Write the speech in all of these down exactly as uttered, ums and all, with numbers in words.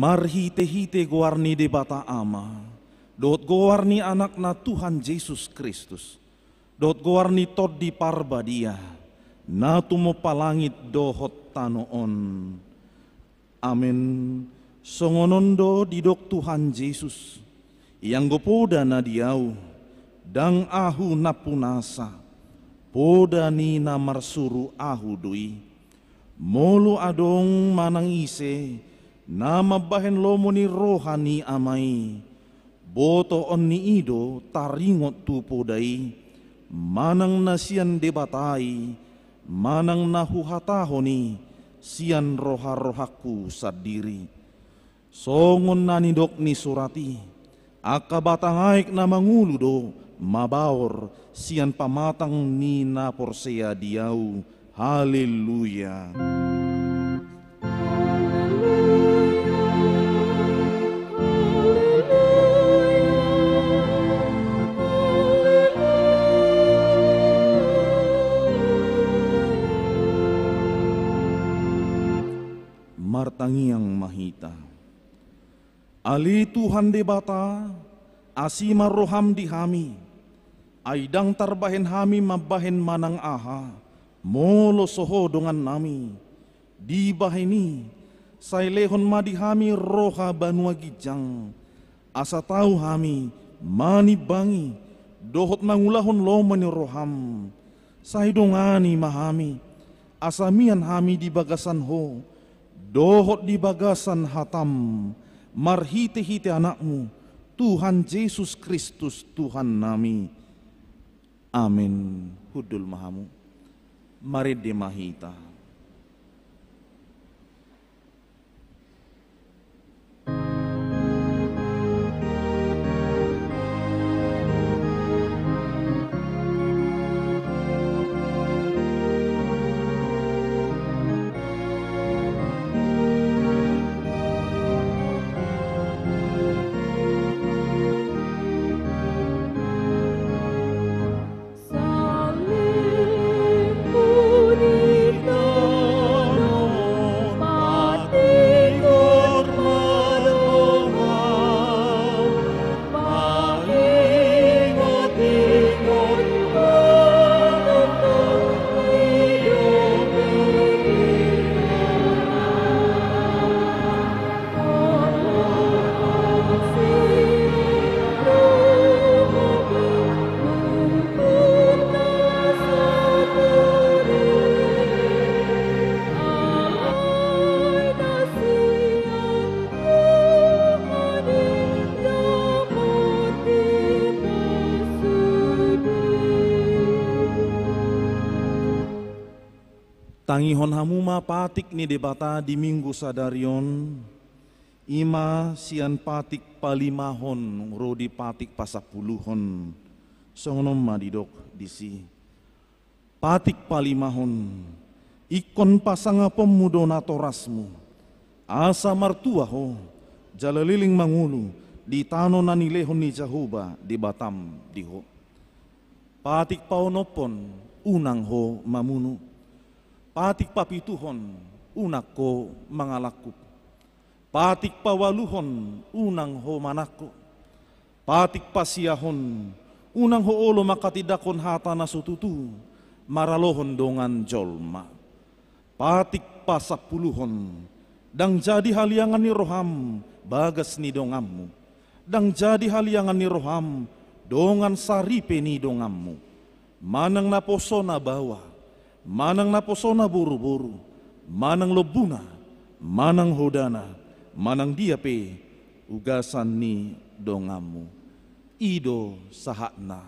Marhite-hite goar ni Debata Ama, dohot goar ni Anakna Tuhan Jesus Kristus, dohot goar ni Tondi Parbadia, na tumompa langit dohot tano on. Amen. Songon on do didok Tuhan Jesus: Ianggo poda na di Ahu, ndang Ahu nampunasa, poda ni na marsuru Ahu do i. Molo adong manang ise na mambahen lomo ni roha ni Ama i, botoon ni i do taringot tu poda i, manang na sian Debata i, manang na huhatahon i sian roha-rohangku sandiri. Songon na nidok ni surat i: Angka batang aek na mangolu do mabaor sian pamatang ni na porsea di Ahu. Haleluya. Martangiang ma hita. Ale Tuhan Debata, asi ma roham di hami, ai ndang tarbahen hami mambahen manang aha, molo so Ho dongannami. Dibahen i, sai lehon ma di hami roha banua ginjang, asa tau hami manimbangi dohot mangulahon lomo ni roham. Sai dongani ma hami, asa mian hami di bagasan Ho dohot di bagasan hatam, marhite-hite Anakmu, Tuhan Jesus Kristus, Tuhannami. Amen. Hundul ma hamu. Marende ma hita. Tangihon hamu ma patik ni Debata di Minggu sadari on, i ma sian patik palimahon ro di patik pasampuluhon. Songon on ma didok disi. Patik palimahon, ingkon pasangaponmu do natorasmu, asa martua ho, jala leleng mangolu di tano na nilehon ni Jahowa Debatam di ho. Patik paonomhon, unang ho mamunu. Patik papituhon, unang ho mangalangkup. Patik paualuhon, unang ho manangko. Patik pasiahon, unang ho olo manghatindanghon hata na so tutu maralohon dongan jolma. Patik pasampuluhon, ndang jadi haliangan ni roham bagas ni donganmu, ndang jadi haliangan ni roham dongan saripe ni donganmu, manang naposona baoa, manang naposona boruboru, manang lombuna, manang hodana, manang dia pe ugasan ni donganmu. I do sahatna.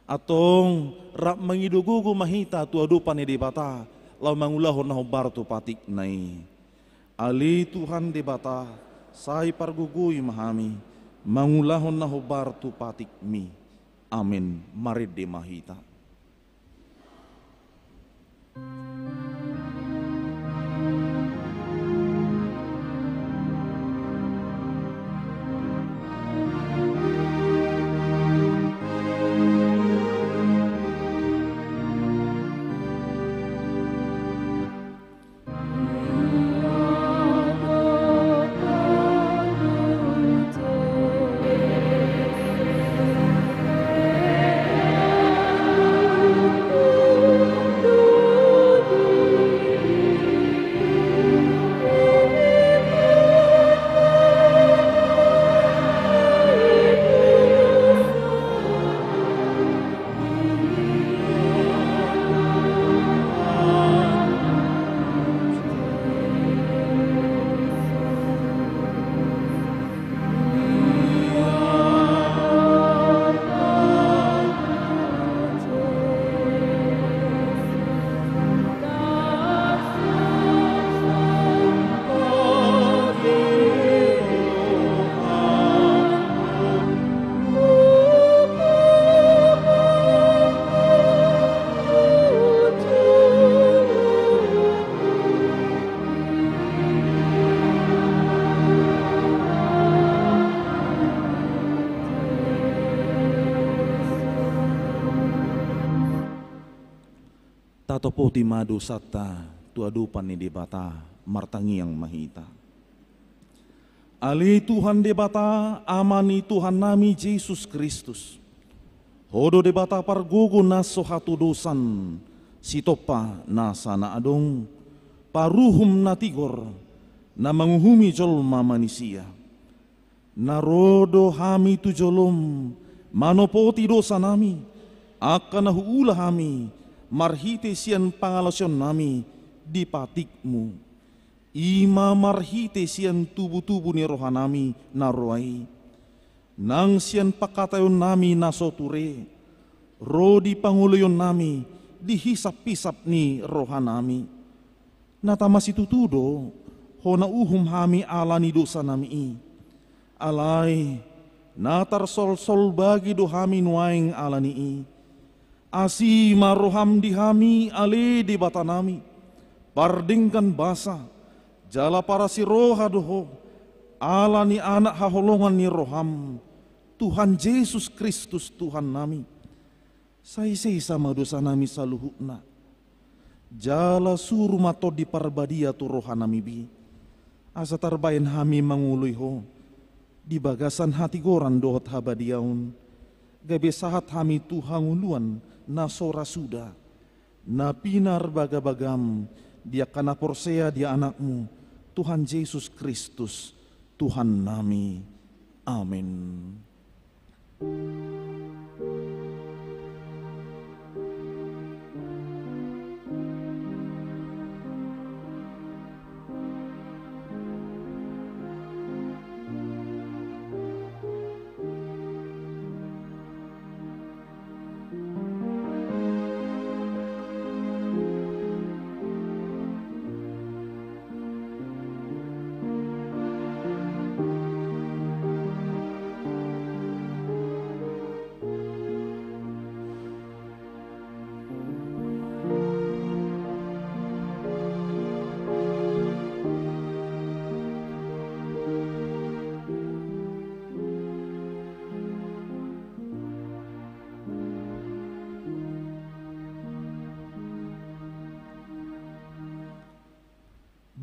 Antong rap mangido gogo ma hita tu adopan ni Debata, laho mangulahon na hombar tu patikna i. Ale Tuhan Debata, sai pargogoi ma hami mangulahon na hombar tu patikmi. Amen. Marende ma hita. Topoti ma dosanta tu adopan ni Debata. Martangiang ma hita. Ale Tuhan Debata, Ama ni Tuhannami Jesus Kristus, Ho do Debata pargogo na so hatodosan, sitompa nasa na adong, paruhum na tigor, na manguhumi jolma manisia. Na ro do hami tu jolom manopoti dosanami, angka na huula hami marhite sian pangalaosionnami di patikmu. I ma marhite sian tubutubu ni rohanami na roa i, nang sian pangkataionnami na so ture, ro di pangoloionnami di hisaphisap ni rohanami. Na tama situtu do, Ho na uhum hami ala ni dosanami i. Alai, na tarsolsol bagi do hami nuaeng ala ni i. Asi ma roham di hami, ale Debatanami, pardenggan basa, jala parasi roha do Ho, ala ni Anak haholongan ni roham, Tuhan Jesus Kristus Tuhannami. Sai sesa ma dosanami saluhutna. Jala suru ma Tondi Parbadia tu rohanami be, asa tarbahen hami mangoloi Ho di bagasan hatigoran dohot habadiaon, gabe sahat hami tu hangoluan na so ra suda, na pinarbagabagam di angka na porsea di Anakmu, Tuhan Jesus Kristus, Tuhannami. Amen.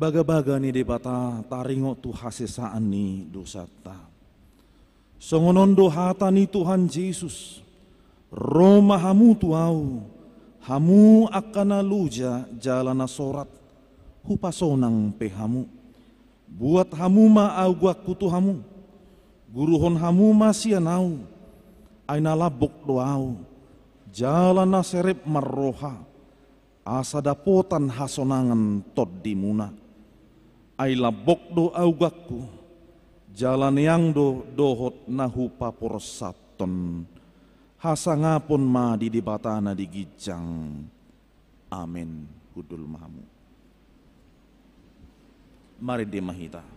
Bagabaga ni Debata taringot tu hasesaan ni dosanta. Songon on do hata ni Tuhan Jesus: Ro ma hamu tu Ahu, hamu angka na loja jala na sorat, hupasonang pe hamu. Buat hamu ma agoanku tu hamu, guruhon hamu ma sian Ahu, ai na lambok do Ahu, jala na serep marroha, asa dapotan hasonangan tondimuna. Ai lambok do agoanku, jala neang do dohot na hupaporsathon. Hasangapon ma di Debata na di ginjang. Amen. Hundul ma hamu. Marende ma hita.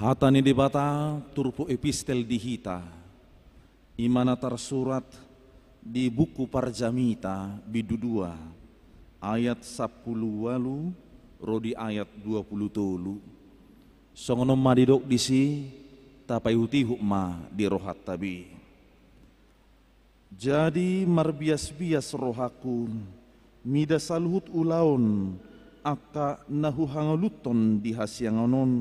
Hata ni Debata turpuk epistel di hita, i ma na tarsurat di buku Parjamita bindu dua, ayat sampulu ualu ro di ayat dua pulu tolu. Songon on ma didok disi, tapaihutihut ma di rohanta be. Jadi marbiasbias rohangku mida saluhut ulaon angka na huhangaluthon di hasiangan on,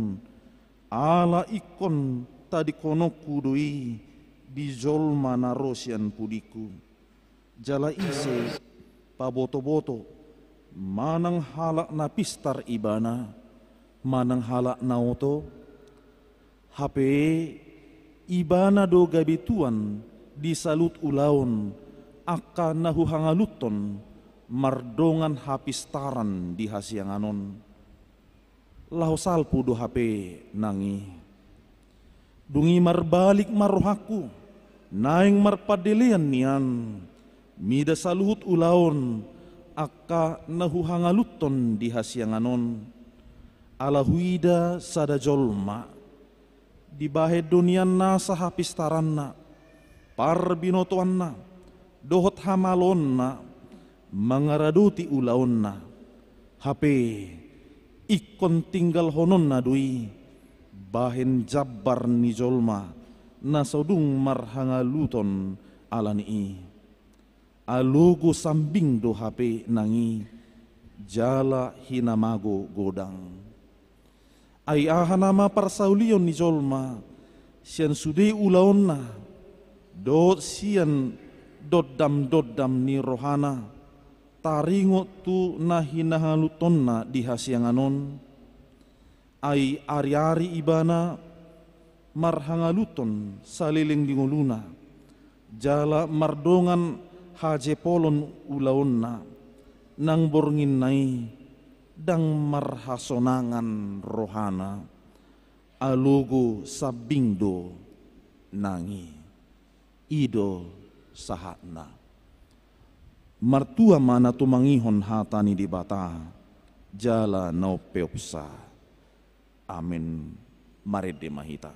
ala ingkon tadingkononku do i di jolma na ro sian pudingku. Jala ise pabotoboto, manang halak na pistar ibana, manang halak na oto, hape ibana do gabe tuan di saluhut ulaon angka na huhangaluthon mardongan hapistaran di hasiangan on. Laho salpu do hape nang i. Dung i marbalik ma rohangku, naeng marpandelean nian, mida saluhut ulaon angka na huhangaluthon di hasiangan on. Ala huida sada jolma, dibahen do nian nasa hapistaranna, parbinotoanna, dohot hamaloonna, mangaradoti ulaonna. Hape ingkon tinggalhononna do i bahen jambar ni jolma na so dung marhangaluthon ala ni i. Alogo sambing do hape nang i, jala hinamago godang. Ai aha nama parsaulion ni jolma sian sude ulaonna dohot sian dondamdondam ni rohana, taringot tu na hinahangaluthonna di hasiangan on? Ai ariari ibana marhangaluthon saleleng di ngoluna, jala mardongan hajepolon ulaonna, nang bornginna i ndang marhasonangan rohana. Alogo sambing do nang i. I do sahatna. Martua ma na tumangihon hata ni Debata, jala na umpeopsa. Amen. Marende ma hita.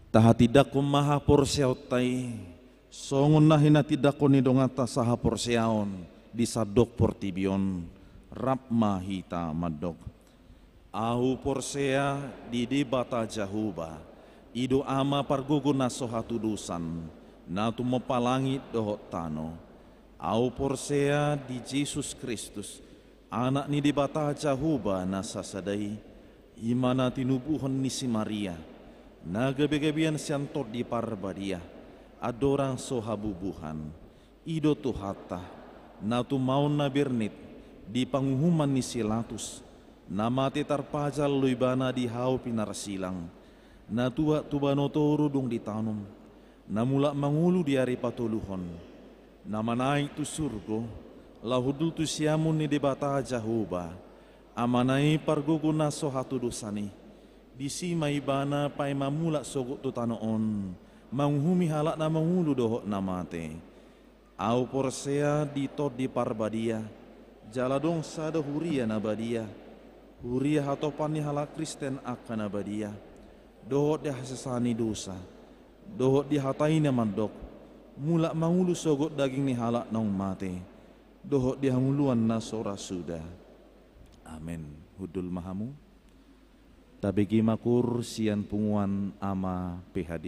Tahatindangkon ma haporseaonta i, songon na hinatindangkon ni donganta sahaporseaon di sandok portibi on. Rap ma hita mandok. Ahu porsea di Debata Jahowa, i do Ama pargogo na so hatudosan, na tumompa langit dohot tano. Ahu porsea di Jesus Kristus, Anak ni Debata Jahowa na sasada i, i ma na tinubuhon ni si Maria, na gabegabean sian Tondi Parbadia, andorang so habubuhan. I do Tuhanta, na tumaon na bernit di panguhuman ni si Latus, Na mate tarpajal do ibana di hau pinarsilang, na tuat tu banua toru dung ditanom, na mulak mangolu di ari patoluhon, na manaek tu surgo, laho hundul tu siamun ni Debata Jahowa, Amana i pargogo na so hatudosan i. Disi ma ibana paima mulak sogot tu tano on, manguhumi halak na mangolu dohot na mate. Ahu porsea di Tondi Parbadia, jala adong sada huria na badia, huria hatopan ni halak Kristen angka na badia, dohot di hasesaan ni dosa, dohot di hata i na mandok, mulak mangolu sogot daging ni halak naung mate, dohot di hangoluan na so ra suda. Amen. Hundul ma hamu. Tabege ma ukur sian punguan Ama P H D.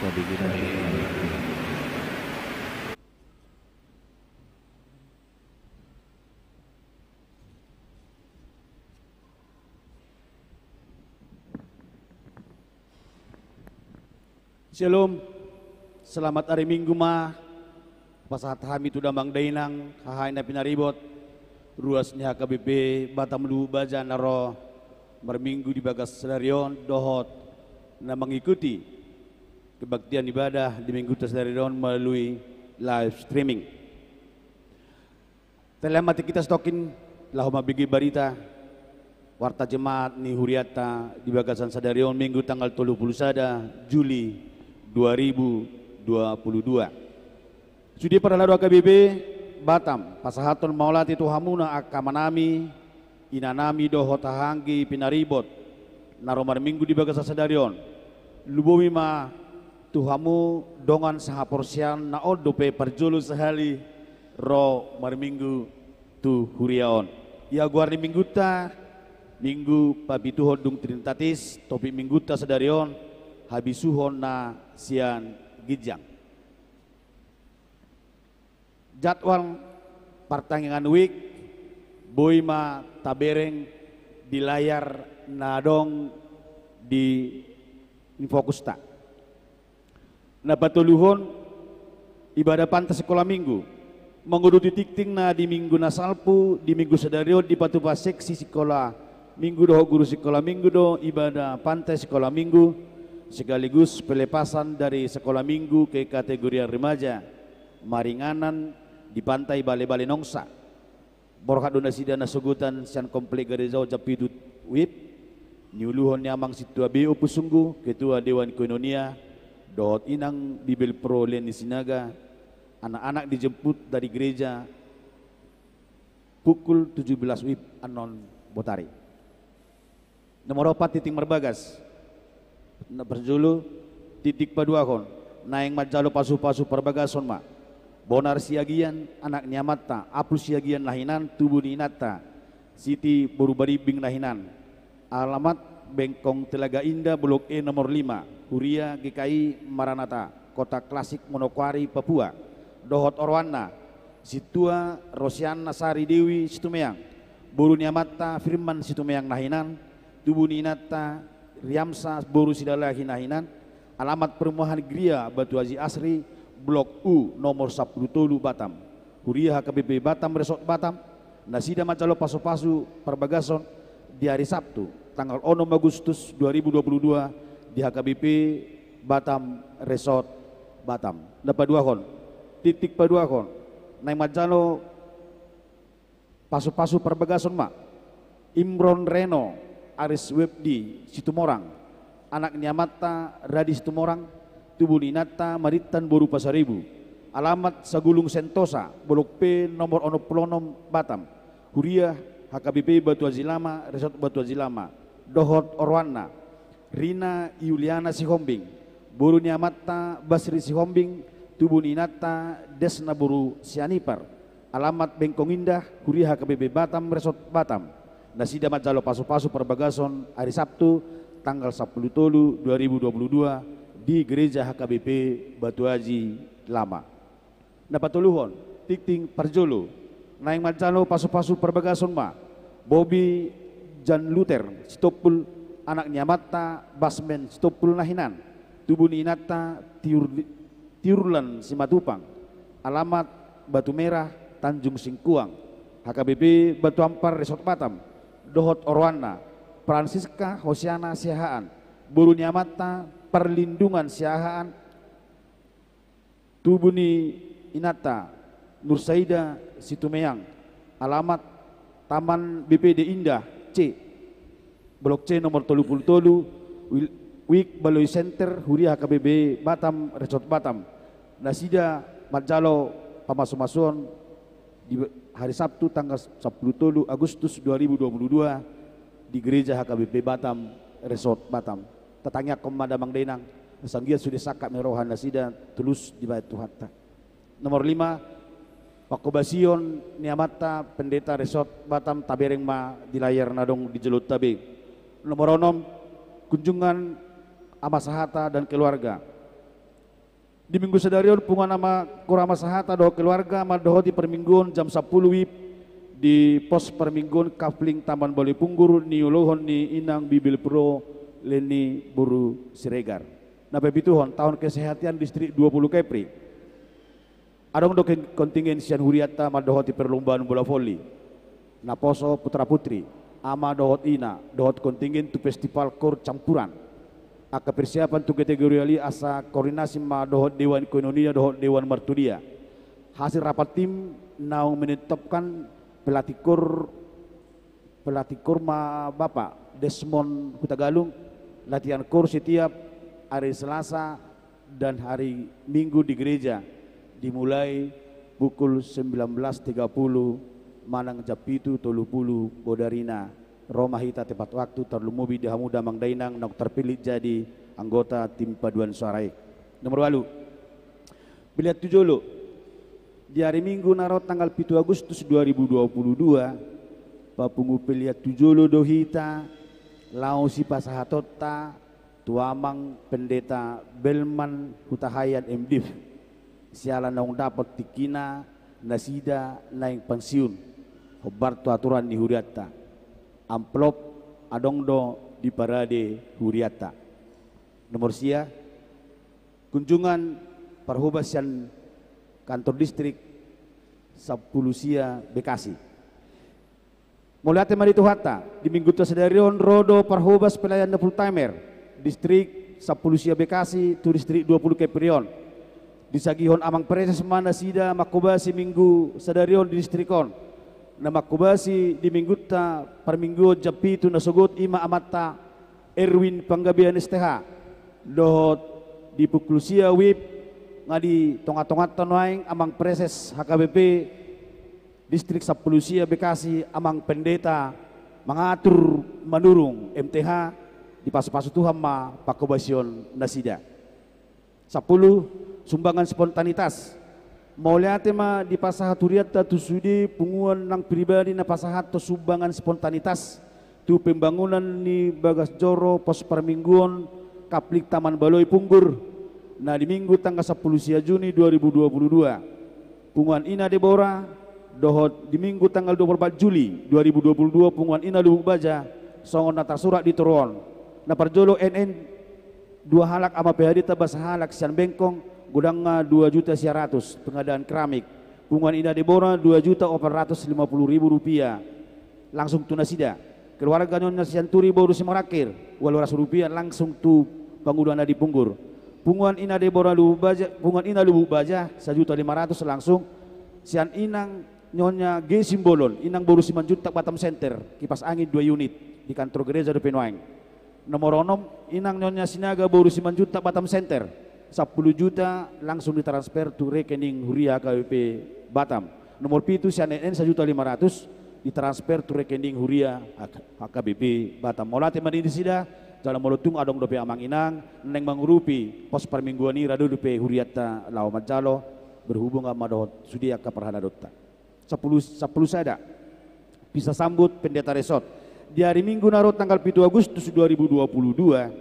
Shalom. Selamat hari Minggu ma pasahat hami tu damang dainang, haha i na pinaribot, ruas ni H K B P Batam Luhut Baja na ro marminggu di bagas sadari on dohot na mengikuti kebaktian ibadah di mingguta sadari on melalui live streaming. Tela mati kita setokin, laho mambege barita warta Jemaat ni hurianta di bagasan sadari on, Minggu tanggal tolu pulu sada Juli dua ribu dua pulu dua. Sude parhalado H K B P Batam, pasahathon mauliate tu hamuna angka amanami, inanami dohot haha anggi pinaribot na ro marminggu di bagasan sadari on. Lumobi ma tu hamu dongan sahaporseaon na on dope parjolo sahali ro marminggu tu huria on. Ia goar ni mingguta, Minggu papituhon dung Trinitatis, topik mingguta sadari on, habisuhon na sian ginjang. Jadwal partangiangan week boi ma tabereng di layar na adong di infokusta. Na patoluhon, ibadah pantai sikola minggu. Manguduti tingting na di minggu na salpu, di minggu sadari on dipatupa seksi sikola minggu dohot guru sikola minggu do ibadah pantai sikola minggu, sekaligus pelepasan dari sekolah minggu ke kategori remaja, maringanan di pantai Bale-bale Nongsa. Borhat do nasida na sogotan sian komplek gareja on jam pitu wib, niuluhon ni amang sintua B O Pusunggu, ketua Dewan Koinonia, dohot inang Bibelvrouw Leni Sinaga, anak-anak dijemput dari gereja pukul tujuh belas wib annon botari. Nomor opat, tingting marbagas. Na parjolo, tingting paduahon, naeng manjalo pasupasu parbagason ma. Bonar Siagian, anak ni amanta Apul Siagian na hinan, tubu ni inanta Siti boru Barimbing na hinan. Alamat Bengkong Telaga Indah, Blok E nomor lima, Huria G K I Maranatha, Kota Klasik, Manokwari, Papua. Dohot oroanna, Sintua Rosiana Sari Dewi Situmeang, boru ni amanta Firman Situmeang na hinan, tubu ni inanta Riamsa boru Silalahi na hinan, alamat perumahan Gria Batu Aji Asri, Blok U nomor sampulu tolu, Batam. Huria H K B P Batam Resort Batam, nasida manjalo pasupasu parbagason di hari Sabtu, tanggal onom Agustus dua ribu dua puluh dua, di H K B P Batam Resort Batam. Na paduahon, tingting paduahon, naeng manjalo pasupasu parbagason ma Imron Reno Aris Webdi Situmorang, anak ni amanta Radi Situmorang, tubu ni inanta Marintan boru Pasaribu, alamat Sagulung Sentosa, Blok P nomor onom pulu onom, Batam. Huria H K B P Batu Aji Lama, Resort Batu Aji Lama. Dohot oroanna, Rina Yuliana Sihombing, boru ni amanta Basri Sihombing, tubu ni inanta Desna boru Sianipar, alamat Bengkong Indah, huria H K B P Batam Resort Batam. Nasida manjalo pasupasu parbagason hari Sabtu, tanggal sampulu tolu, dua ribu dua puluh dua, di Gereja H K B P Batu Aji Lama. Na patoluhon, tingting parjolo, naeng manjalo pasupasu parbagason ma Bobi Jan Luther Sitompul, anak ni amanta Basmen Sitompul na hinan, tubu ni inanta Tiur-, Tiurlan Simatupang, alamat Batu Merah, Tanjung Singkuang, H K B P Batu Ampar Resort Batam, dohot oroanna Francisca Hosiana Siahaan, boru ni amanta Parlindungan Siahaan, tubu ni inanta Nursaida Situmeang, alamat Taman B P D Indah C, Blok C nomor tolu pulu tolu, Wil-, Wik Baloi Center, huria H K B P Batam Resort Batam. Nasida manjalo pamasumasuon di hari Sabtu tanggal sampulu tolu Agustus dua ribu dua puluh dua di Gereja H K B P Batam Resort Batam. Tatangiangkon ma damang dainang, asa anggiat sude sangkap ni roha nasida tulus dibahen Tuhanta. Nomor lima, pangkobasion ni amanta Pendeta Resort Batam tabereng ma di layar na adong di jolonta be. Nomor onom, kunjungan Ama Sahata dan keluarga. Di minggu sadari on punguan Ama Kurama Sahata dohot keluarga mandohoti parmingguon jam sampulu WIB di pos parmingguon Kapling Taman Baloi Punggur niulohon ni Inang Bibelvrouw Leni boru Siregar. Na pepituhon, taon kesehatan distrik dua puluh Kepri. Adong do kontingen sian hurianta mandohoti perlombaan bola voli. Naposo putra putri, ama dohot ina, dohot kontingen tu festival kor campuran. Angka persiapan tu kategori ali asa koordinasi ma dohot dewan koinonia dohot dewan martudia. Hasil rapat tim naung menetapkan pelatih kor, pelatih kor ma Bapak Desmond Hutagalung, latihan kor setiap hari Selasa dan hari Minggu di gereja, dimulai pukul sembilan belas tiga puluh manang jam pitu tolu puluh bodarina. Ro ma hita tepat waktu, tarlumobi di hamu damang dainang naung terpilih jadi anggota tim paduan suara i. Nomor ualu. Pelean tu jolo. Di hari Minggu na ro tanggal pitu Agustus dua ribu dua puluh dua, papungu pelean tu jolo do hita laho sipasahatonta tu Amang Pendeta Belman Hutahaean M Div, siala naung dapot tingkina nasida naeng pensiun, hombar tu aturan ni hurianta. Amplop adong do diparade hurianta. Nomor sia, kunjungan parhobas sian kantor distrik sampulu sia Bekasi. Mauliate ma di Tuhanta, di mingguta sadari on ro do parhobas pelayan na full timer, distrik sampulu sia Bekasi tu distrik dua puluh Kepri on. Disagihon Amang Preses ma nasida manghobasi minggu sadari on di distrik on. Na manghobasi di mingguta parmingguon jam pitu na sogot i ma amanta Erwin Panggabean S T H. Dohot di pukul sia WIB nga di tonga-tonganta nuaeng Amang Preses H K B P distrik sampulu sia Bekasi, Amang Pendeta Mangatur Manurung M T H, dipasu-pasu Tuhan ma panghobasion nasida. Sampulu, sumbangan spontanitas. Mauliate ma dipasahat hurianta tu sude punguan nang pribadi na pasahathon sumbangan spontanitas tu pembangunan ni bagas joro pos parmingguon Kapling Taman Baloi Punggur, na di Minggu tanggal sampulu sia Juni dua ribu dua puluh dua. Punguan Ina Debora, dohot di Minggu tanggal dua puluh opat Juli dua ribu dua puluh dua, Punguan Ina Lubuk Baja, songon na tarsurat di toru on. Na parjolo N N dua halak ama P H D-ta, ba sahalak sian Bengkong, godangna dua juta sia ratus, pengadaan keramik. Punguan Ina Debora dua juta opat ratus lima puluh ribu rupiah langsung tu nasida. Keluarga Nyonya Sianturi boru Simarangkir, ualu ratus rupiah langsung tu pangula na di Punggur. Punguan Ina Debora Lubuk Baja, Punguan Ina Lubuk Baja, sajuta lima ratus langsung sian Inang Nyonya G Simbolon, Inang boru Simanjuntak Batam Center, kipas angin dua unit, di kantor gereja dope nuaeng. Nomor onom, Inang Nyonya Sinaga boru Simanjuntak Batam Center, sampulu juta langsung ditransfer tu rekening huria H K B P Batam. Nomor pitu, sian N N sajuta lima ratus ditransfer tu rekening huria H K B P Batam. Mauliate ma di nasida, jala molo tung adong dope amang inang naeng mangurupi pos parmingguon i, ro do dope hurianta laho manjalo, berhubungan ma dohot sude angka parhaladaonta. Sampulu, sampulu sada. Pisasambut Pendeta Resort. Di hari Minggu na ro tanggal pitu Agustus dua ribu dua puluh dua,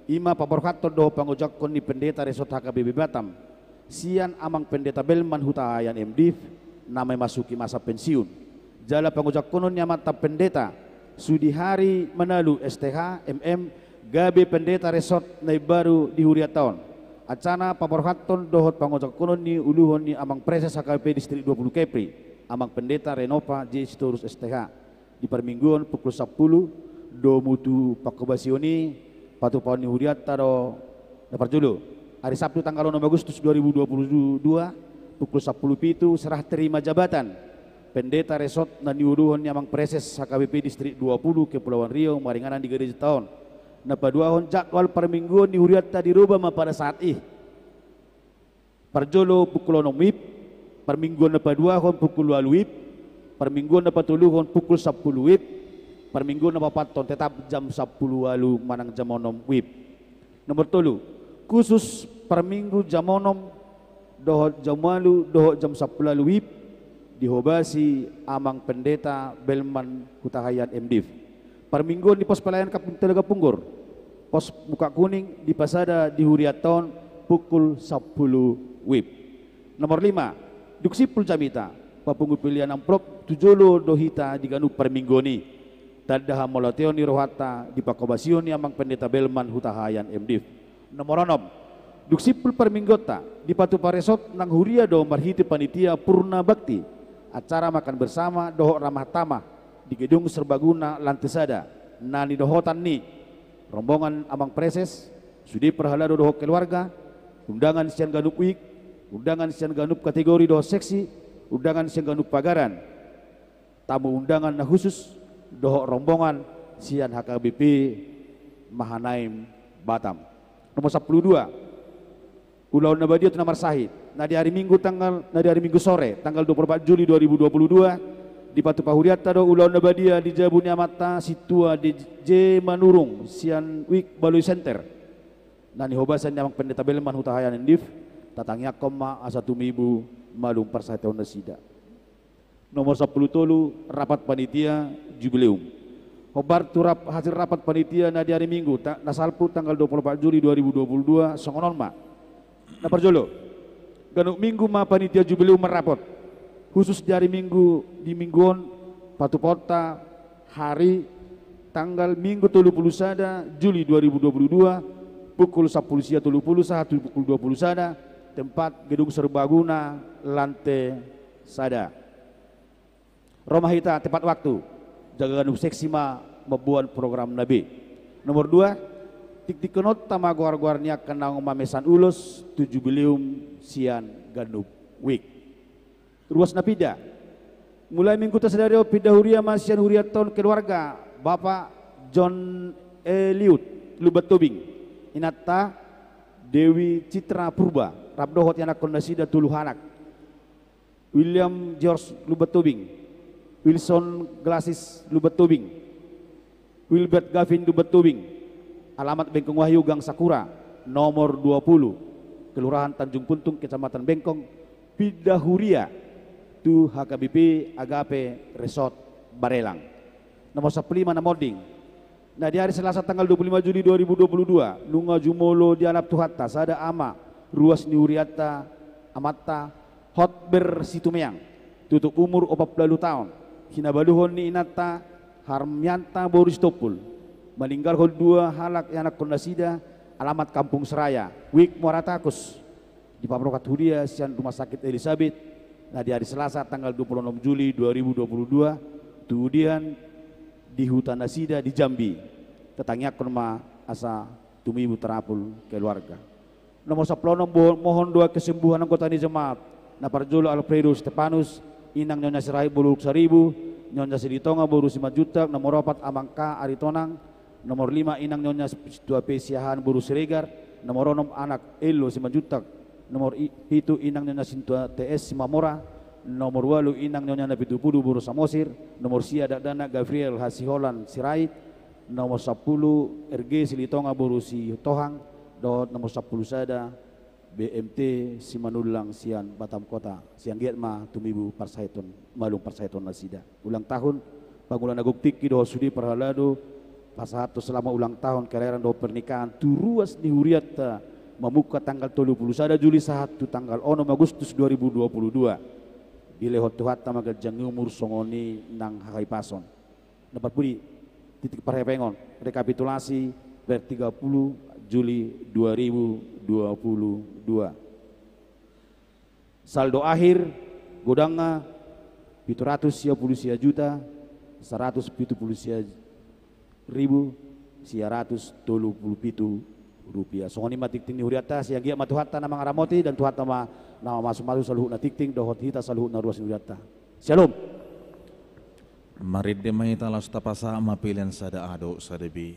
i ma paborhathon dohot pangojakhon ni Pendeta Resort H K B P Batam sian Amang Pendeta Belman Hutahaean M Div, na memasuki masa pensiun. Jala pangojakhonon ni amanta Pendeta Sudihari Manalu S T H M M, gabe Pendeta Resort na imbaru di hurianta on. Acara paborhathon dohot pangojangkonon ni uluhon ni Amang Preses H K B P Distrik dua puluh Kepri, Amang Pendeta Renova J Sitorus S T H, di parmingguon pukul sampulu, domu tu panghobasion i, patupaon ni hurianta do na parjolo. Hari Sabtu tanggal onom Agustus dua ribu dua puluh dua, pukul sampulu pitu, serah terima jabatan Pendeta Resort na niuluhon ni Amang Preses H K B P Distrik dua puluh Kepulauan Riau maringanan di gerejanta on. Na paduahon, jadwal parmingguon ni hurianta diroba ma pada saat i. Parjolo pukul onom WIB, parmingguon na paduahon pukul ualu WIB, parmingguon na patoluhon pukul sampulu WIB, parmingguon na paopathon tetap jam sampulu ualu manang jam onom WIB. Nomor tolu, khusus parminggu jam onom dohot jam ualu dohot jam sampulu ualu WIB dihobasi Amang Pendeta Belman Hutahaean M Div. Parmingguon di pos pelayan Kapling Telaga Punggur, pos Muka Kuning, dipasada di hurianta on pukul sampulu WIB. Nomor lima, dung simpul jamita, papungu pilihan amplop tu jolo do hita di ganup parmingguon i. Tanda hamauliateon ni rohanta di panghobasion ni Amang Pendeta Belman Hutahaean, M Div. Nomor onom, dung simpul parmingguonta, dipatupa resort nang huria do marhite panitia Purna Bakti, acara makan bersama dohot ramah tamah di gedung serbaguna lantai sada, na nidohotan ni rombongan Amang Praeses, sude parhalado dohot keluarga, undangan sian ganup WIB, undangan sian ganup kategori dohot seksi, undangan sian ganup pagaran, tamu undangan na khusus dohot rombongan sian H K B P Mahanaim Batam. Nomor sampulu dua, ulaon na badia tu na marsahit. Na di ari Minggu tanggal, na di ari Minggu sore, tanggal dua puluh empat Juli dua ribu dua puluh dua, dipatupa hurianta do ulaon na badia di jabu ni amanta Sintua D J Manurung sian WIB Baloi Center, na nihobasan ni Amang Pendeta Belman Hutahaean, M Div. Tatangiangkon ma asa tumibu malum parsahiton nasida. Nomor sampulu tolu, rapat panitia Jubileum. Hombar tu rap-, hasil rapat panitia na di ari Minggu, ta-, na salpu tanggal dua puluh empat Juli dua ribu dua puluh dua, songon on ma. Na parjolo, ganup Minggu ma panitia Jubileum marrapot. Khusus di ari Minggu, di Minggu on, patupaonta hari tanggal Minggu tolu puluh sada Juli dua ribu dua puluh dua, pukul sampulu sia tolu puluh sahat tu pukul dua puluh sada, tempat Gedung Serbaguna, lantai sada. Ro ma hita tepat waktu, jala ganup seksi ma mamboan program na be. Nomor dua, tiktikkononta ma goar-goar ni angka naung mamesan ulos tu Jubileum sian ganup WIB. Ruas na pinda. Mulai Mingguta sadari on pinda huria ma sian hurianta on keluarga Bapak John Eliud Lumban Tobing, inanta Dewi Citra Purba, rap dohot ianakkon nasida tolu halak. William George Lumban Tobing, Wilson Glasis Lumban Tobing, Wilbert Gavin Lumban Tobing, alamat Bengkong Wahyu, Gang Sakura, nomor dua puluh, Kelurahan Tanjung Puntung, Kecamatan Bengkong, pinda huria tu H K B P Agape Resort Barelang. Nomor sampulu lima na monding. Na di ari Selasa tanggal dua puluh lima Juli dua ribu dua puluh dua, nunga jumolo dialap Tuhanta sada ama, ruas ni hurianta, amanta Hotber Situmeang, tutup umur opat pulu ualu taon, sinabaluhon ni inanta Harmianta boru Sitompul, maninggalhon dua halak ianakkon nasida, alamat Kampung Seraya, WIB Muara Takus, dipaborhat huria sian Rumah Sakit Elisabeth, na di ari Selasa tanggal dua puluh onom Juli dua ribu dua puluh dua, tu udian di huta nasida di Jambi. Tatangiangkon ma asa tumibu tarapul keluarga. Nomor sampulu onom, bo-, mohon doa kesembuhan anggota ni jemaat. Na parjolo Alfredo Stefanus, inang Nyonya Sirait boru Saribu, Nyonya Silitonga boru Simanjuntak, nomor opat Amang K Aritonang, nomor lima inang Nyonya Sintua P Siahaan boru Siregar, nomor onom anak Elo Simanjuntak, nomor i-, pitu inang Nyonya Sintua T S Simamora, nomor ualu inang Nyonya Napitupulu boru Samosir, nomor sia dakdanak Gabriel Hasiholan Sirait, nomor sampulu R G Silitonga boru Sitohang, dohot nomor sampulu sada B M T Simanullang sian Batam Kota. Sai anggiat ma tumibu parsahiton, malum parsahiton nasida. Ulang tahun, pangula na gok tingki dohot sude parhalado, pasahathon selamat ulang tahun kelahiran dohot pernikahan tu ruas ni hurianta, mamungka tanggal tolu puluh sada Juli sahat tu tanggal onom Agustus dua ribu dua puluh dua. Dilehon Tuhanta ma ganjang ni umur songon i nang hahipason. Na parpudi, titik parhepengon, rekapitulasi per tiga puluh Juli dua ribu dua puluh dua. Saldo akhir godangna pitu ratus sia puluh sia juta saratus pitu puluh sia ribu sia ratus tolu puluh pitu rupiah. Songon i ma tingting ni hurianta, sai anggiat ma Tuhanta na mangaramoti, dan Tuhanta ma na mamasumasu saluhutna tingting dohot hita saluhutna ruas ni hurianta. Syalom. Marende ma hita laos tapasahat ma pelean sada A dohot sada B.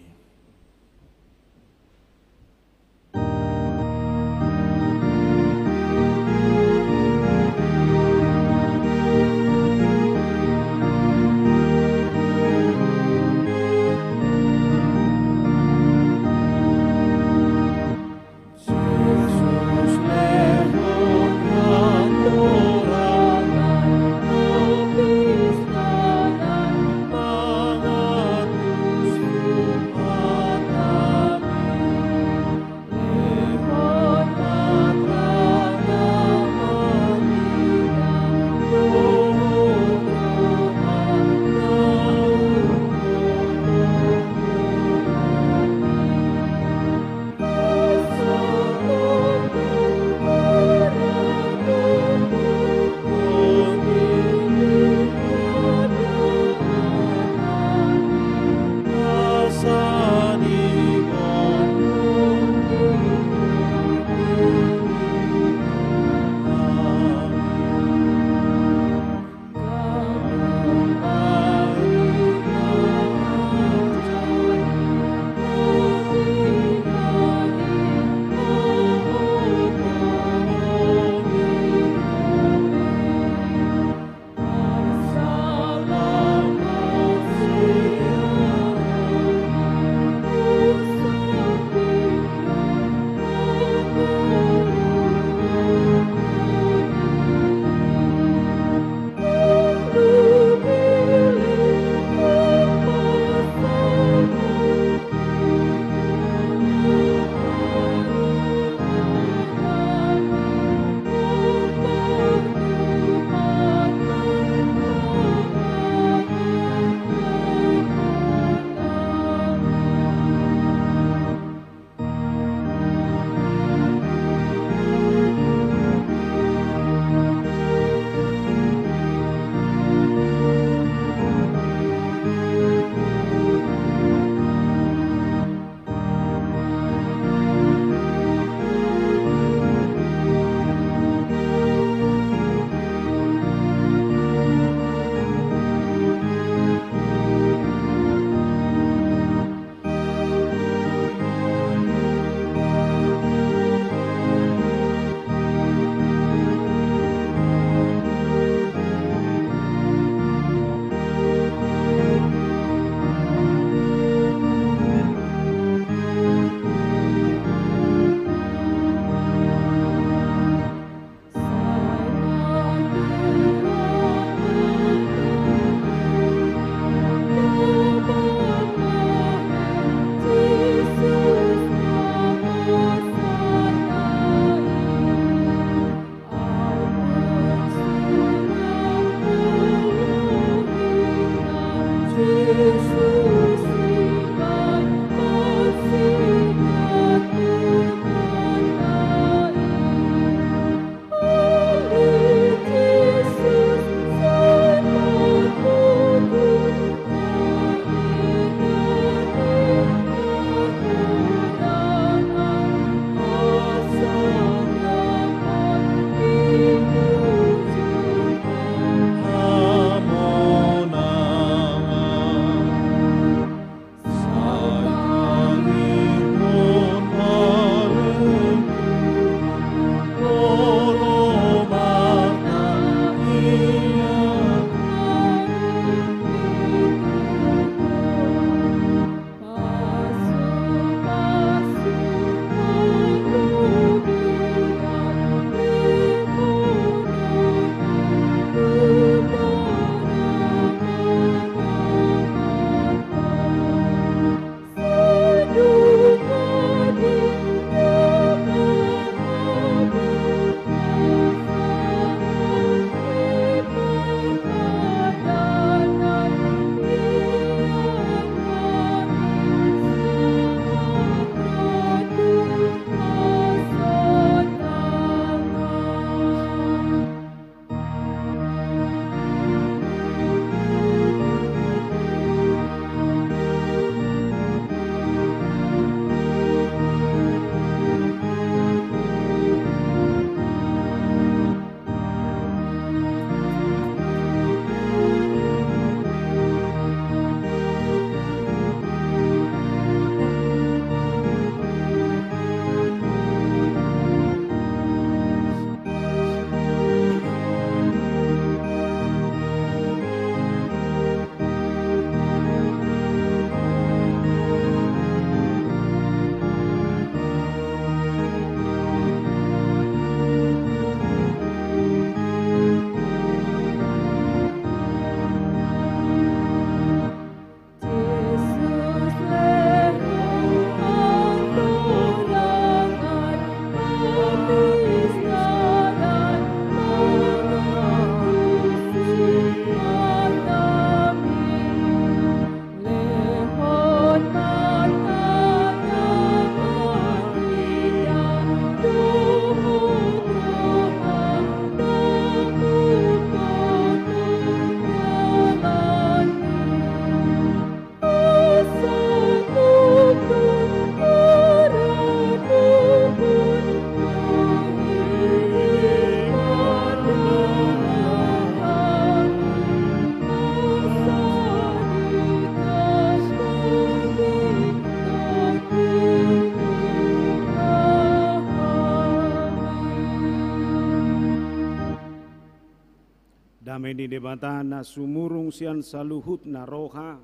Dame ni Debata na sumurung sian saluhutna roha,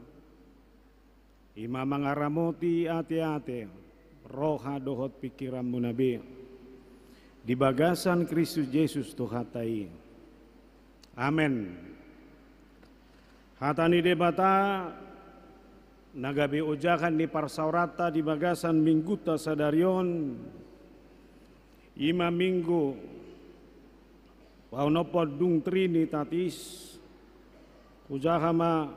i ma mangaramoti ateate, roha dohot pingkiranmuna be, di bagasan Kristus Jesus Tuhanta i. Amen. Hata ni Debata na gabe ojahan ni parsaoranta di bagasan minggunta sadari on, i ma minggu paonomhon dung Trinitatis, hujaha ma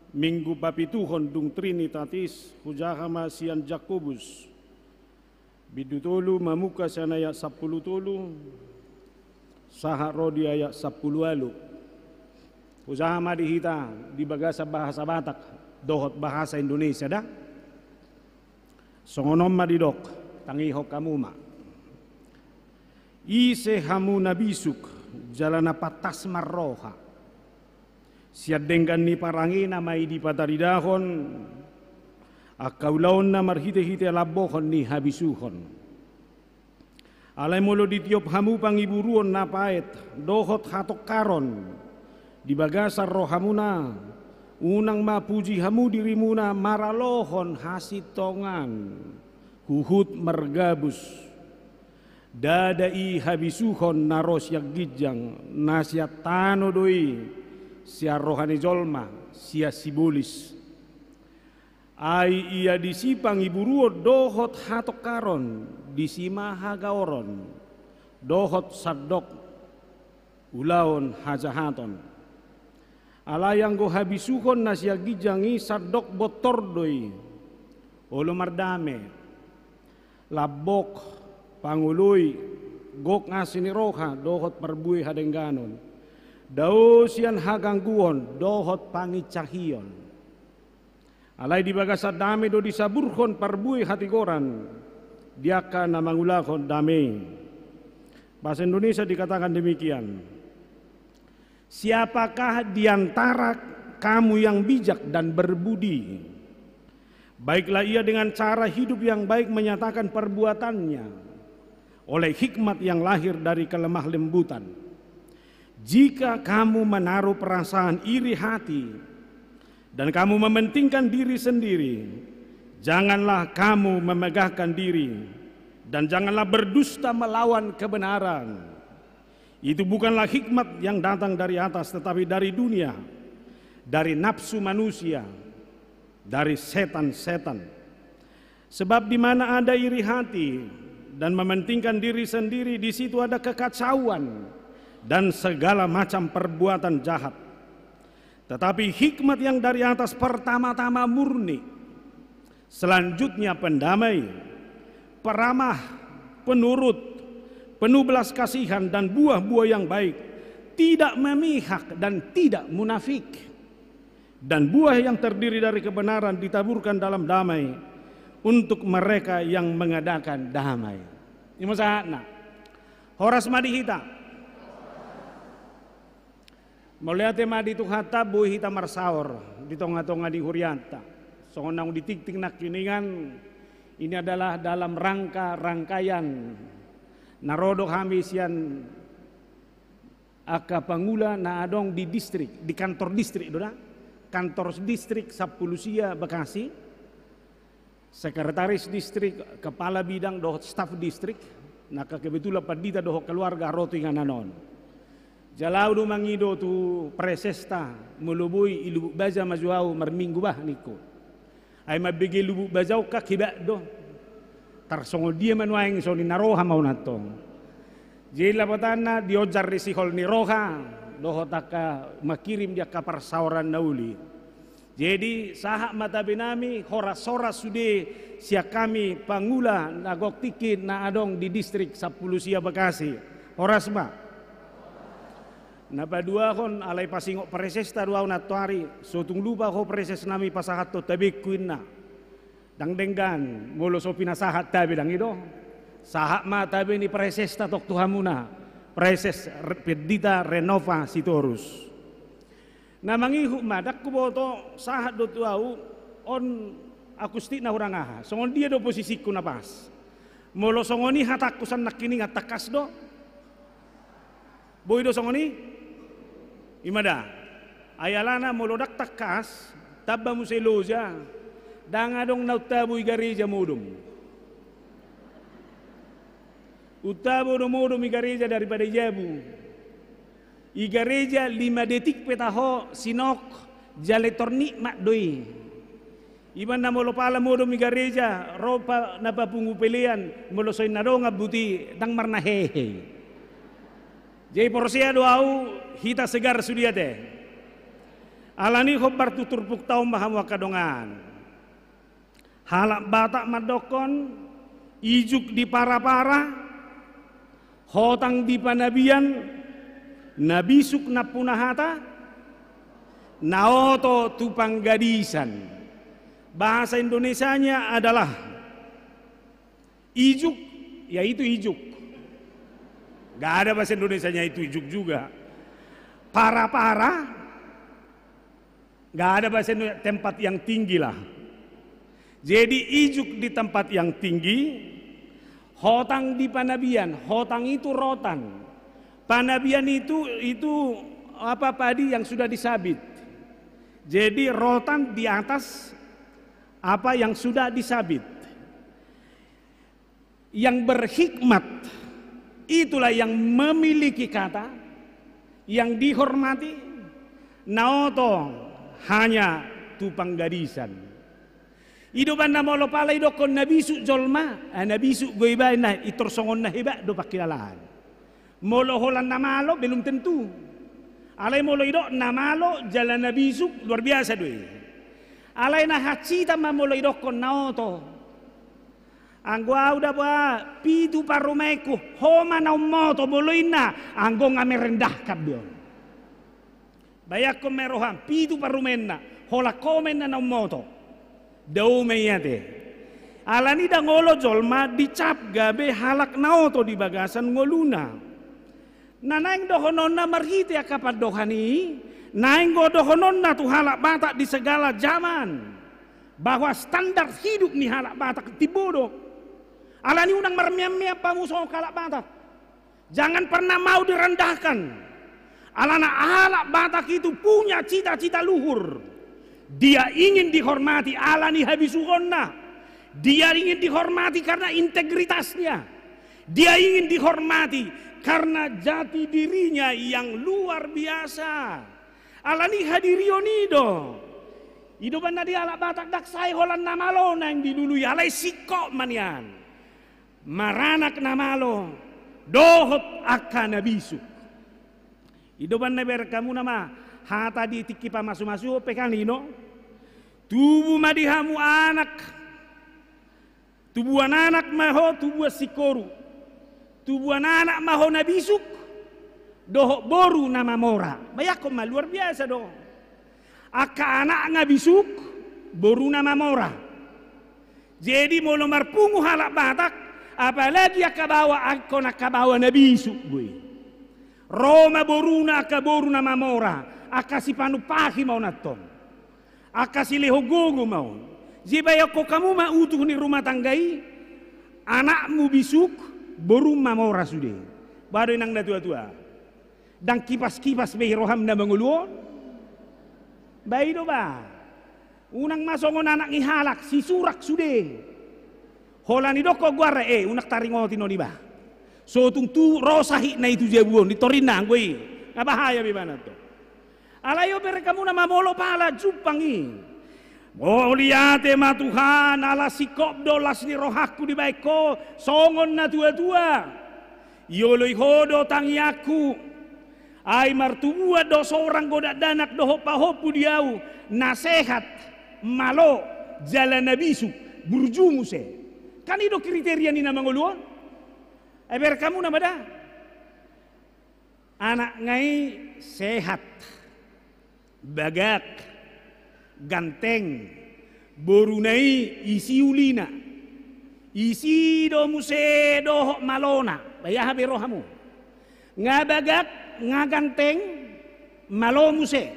minggu papituhon dung Trinitatis, hujaha ma sian Jakobus bindu tolu mamungka sian ayat sampulu tolu sahat ro di ayat sampulu ualu. Hujaha ma di hita di bagasan bahasa Batak dohot bahasa Indonesia da. Songon on ma didok, tangihon hamu ma. Ise hamu na bisuk jala na pantas marroha? Sian denggan ni parangena ma i dipataridahon angka ulaonna marhitehite lambohon ni habisuhon. Alai molo ditiop hamu pangiburuon na paet dohot hatongkaron di bagasan rohamuna, unang ma puji hamu dirimuna maralohon hasintongan huhut margabus. Ndada i habisuhon na ro sian ginjang, na sian tano do i, sian roha ni jolma, sian sibolis. Ai ia disi pangiburuon dohot hatongkaron, disi ma hagaoron dohot sandok ulaon hajahaton. Alai anggo habisuhon na sian ginjang i sandok bontor do i, olo mardame, lambok, pangoloi, gok asi ni roha dohot parbue hadengganon, dao sian hagangguon dohot pangincahion. Alai di bagasan dame do disaburhon parbue hatigoran di angka na mangulahon dame i. Bahasa Indonesia dikatakan demikian. Siapakah di antara kamu yang bijak dan berbudi? Baiklah ia dengan cara hidup yang baik menyatakan perbuatannya oleh hikmat yang lahir dari kelemah lembutan. Jika kamu menaruh perasaan iri hati dan kamu mementingkan diri sendiri, janganlah kamu memegahkan diri dan janganlah berdusta melawan kebenaran. Itu bukanlah hikmat yang datang dari atas, tetapi dari dunia, dari nafsu manusia, dari setan-setan. Sebab di mana ada iri hati dan mementingkan diri sendiri, di situ ada kekacauan dan segala macam perbuatan jahat. Tetapi hikmat yang dari atas pertama-tama murni, selanjutnya pendamai, peramah, penurut, penuh belas kasihan dan buah-buah yang baik, tidak memihak dan tidak munafik. Dan buah yang terdiri dari kebenaran ditaburkan dalam damai untuk mereka yang mengadakan damai. I ma sahatna. Horas ma di hita. Mauliate ma di Tuhanta, boi hita marsaor di tonga-tonga ni hurianta. Songon naung ditingting nangkiningan, ini adalah dalam rangka rangkaian na ro do hami sian angka pangula na adong di distrik, di kantor distrik do da, kantor distrik sampulu sia Bekasi, sekretaris distrik, kepala bidang dohot staf distrik, na kebetulan pandita dohot keluarga ro tu inganan on. Jala ahu do mangido tu presesta, molo boi i Lubuk Baja ma jo ahu marminggu bah ningku. Ai mambege Lubuk Baja on kan hebat do. Tarsongon dia ma nuaeng songon i na roha ma on antong. Jadi lapatanna dionjar ni sihol ni roha dohot angka mangkirim di angka parsaoran na uli. Jadi sahat ma tabe nami, horas-horas sude sian hami pangula na gok tingki na adong di distrik sampulu sia Bekasi. Horas ma. Na paduahon, alai pasingot presesta do ahu nantoari, so tung lupa ho preses nami pasahathon tabengku inna. Ndang denggan molo so pinasahat tabe, ndang i do. Sahat ma tabe ni presesta tong tu hamuna, preses Re-, Pendita Renova Sitorus. Na mangihut ma, ndang huboto, sahat do tu ahu on akustikna hurang aha. Songon dia do posisingku na pas? Molo songon i hatangku sian nangkiningan, tangkas do? Boi do songon i? I ma da. Ai alana molo ndang tangkas, tamba muse loja, ndang adong na untabo i gareja modom. Untabo do modom i gareja daripada i jabu. I gareja lima detik pe taho sinok, jala tor nikmat do i. I ma na molo pala modom i gareja, ro pa na papungu pelean, molo so inna dongan buti, ndang marna hehe. Jadi porsea do au, hita segar sude ate. Alani i hombar tu turpukta on ma hamu angka dongan. Halak Batak mandokkon, ijuk di Parapara, hotang di Panabian, na bisuk nampuna hata, na oto tu Panggadisan. Bahasa Indonesianya adalah ijuk, ya itu ijuk. Nggak ada bahasa Indonesianya itu ijuk juga. Parapara, nggak ada bahasa Indonesia, tempat yang tinggi lah. Jadi ijuk di tempat yang tinggi, hotang di Panabian, hotang itu rotan. Panabian itu, itu apa, padi yang sudah disabit. Jadi rotan di atas apa yang sudah disabit. Yang berhikmat, itulah yang memiliki kata, yang dihormati, na oto hanya tu Panggadisan. I do umbahen na molo pala idokkon na bisuk jolma, ah, na bisuk do ibaen na, intor songon na hebat do pangkilalaan. Molo holan na malo, belum tentu. Alai molo idok na malo, jala na bisuk, luar biasa do i. Alai na hansit ma molo idokkon na oto. Anggo au da ba, pitu parumaenku, ho ma na ummoto molo inna, anggo nga merendahkan be on. Bayangkon ma roham, pitu parumaenna, holan ho ma inna na ummoto. Dao ma i ate. Alani ndang olo jolma dicap gabe halak na oto di bagasan ngoluna. Na naeng dohononna marhite angka pandohan i, naeng do dohononna tu halak Batak di segala zaman, bahwa standar hidup ni halak Batak timbo do. Alani unang marmeam-meam hamu songon halak Batak. Jangan pernah mau direndahkan. Alana halak Batak itu punya cita-cita luhur. Dia ingin dihormati alani habisuhonna. Dia ingin dihormati karena integritasnya. Dia ingin dihormati karena jati dirinya yang luar biasa. Alani hadirion i do. I do umbahen na di halak Batak ndang sai holan na malo naeng dilului, alai singkop ma nian. Maranak na malo dohot angka na bisuk. I do umbahen na ibereng hamuna ma hata di tingki pamasu-masu pe kan i do. Tubu ma di hamu anak. Tubuan anak ma ho tubuan singkoru. Tubuan anak ma ho na bisuk dohot boru na mamora. Bayangkon ma, luar biasa do. Angka anakna bisuk, boruna mamora. Jadi molo marpungu halak Batak, apalagi angka baoa, angkon angka baoa na bisuk do i. Ro ma boruna angka boru na mamora, angka sipanumpahi ma on antong. Angka silehon gogo ma on. Jadi bayangkon hamu ma utuh ni rumah tangga i, anakmu bisuk, borum mamora sude. Boha do inang na tua-tua. Ndang kipas-kipas be i roham na mangolu on. Ba i do ba. Unang ma songon anak ni halak, sisurak sude. Holan idokkon goarna, eh, unang taringoti non iba. So tung tu ro sahitna i tu jabu on, intor inna anggo i. Nga bahaya be ibana antong. Alai ibereng hamuna ma molo pala jumpang i. Mauliate ma Tuhan, ala singkop do las ni rohangku dibaen ho, songon na tua-tua. Ioloi ho do tangiangku. Ai martubuan do sorang do dakdanak dohot pahompu di au, na sehat, malo, jala na bisuk, burju muse. Kan i do kriteria ni na mangolu on. Ibereng hamuna ma da. Anakna i sehat, bagak, ganteng, boruna i isi ulina, isi do muse dohot malona, ba aha be rohamu. Nga bagak, nga ganteng, malo muse,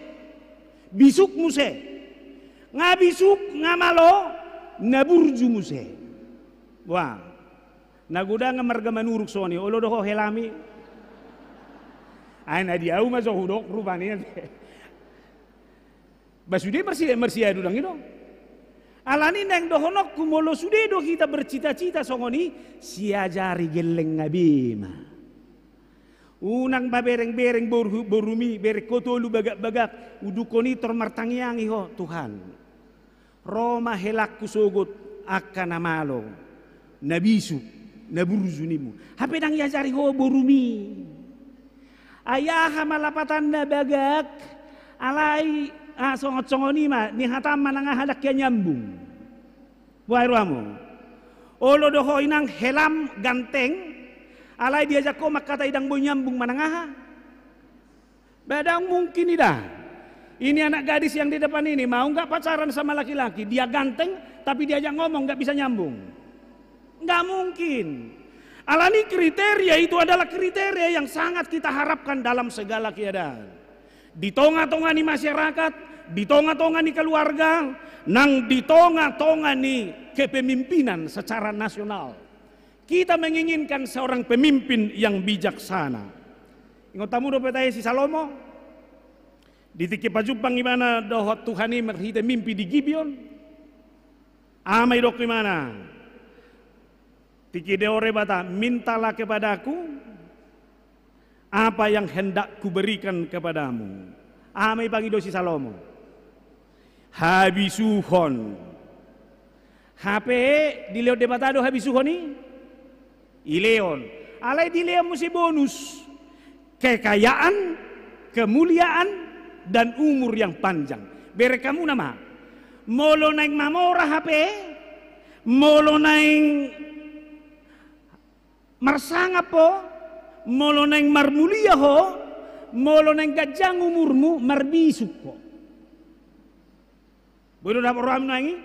bisuk muse, nga bisuk, nga malo, na burju muse. Wah. Na godang marga Manurung songon i, olo do ho helami. Ai na di au ma so hudok rupani. Ba sude marsi-, marsiadu dang i do. Alani naeng dohononku molo sude do hita bercita-cita songon i, siajari gelleng nga be ma. Unang ba bereng-bereng boru-, borumi, bereng ho tolu bagak-bagak, udukkon i tor martangiangi ho, Tuhan. Ro ma helangku sogot angka na malo, na bisuk, na burju nimmu. Hape dang iajari ho borumi. Ai aha ma lapatanna bagak, alai, ah, songon-songon i ma, nihatam manang aha dang hea nyambung. Boha i rohamu. Olo do ho inang helam ganteng, alai diajak ho mangkatai dang boi nyambung manang aha. Ba dang mungkin i da. Ini anak gadis yang di depan ini mau nggak pacaran sama laki-laki? Dia ganteng, tapi diajak ngomong nggak bisa nyambung. Nggak mungkin. Alani kriteria itu adalah kriteria yang sangat kita harapkan dalam segala keadaan. Di tonga-tonga ni masyarakat, di tonga-tonga ni keluarga, nang di tonga-tonga ni kepemimpinan secara nasional. Kita menginginkan seorang pemimpin yang bijaksana. Ingot hamu dope tahe si Salomo? Di tingki pajumpang ibana dohot Tuhan i marhite mimpi di Gibeon. Aha ma didok ibana? Tingki didok Debata, "Mintalah kepadaku apa yang hendak kuberikan kepadamu." Aha ma dipangido si Salomo? Habisuhon. Hape dilehon Debata do habisuhon i? Dilehon. Alai dilehon muse bonus. Kekayaan, kemuliaan, dan umur yang panjang. Bereng hamu nama. Molo naeng mamora hape, molo naeng marsangap ho, molo naeng marmulia ho, molo naeng ganjang umurmu, marbisuk ho. Boi do dapot roham nuaeng i?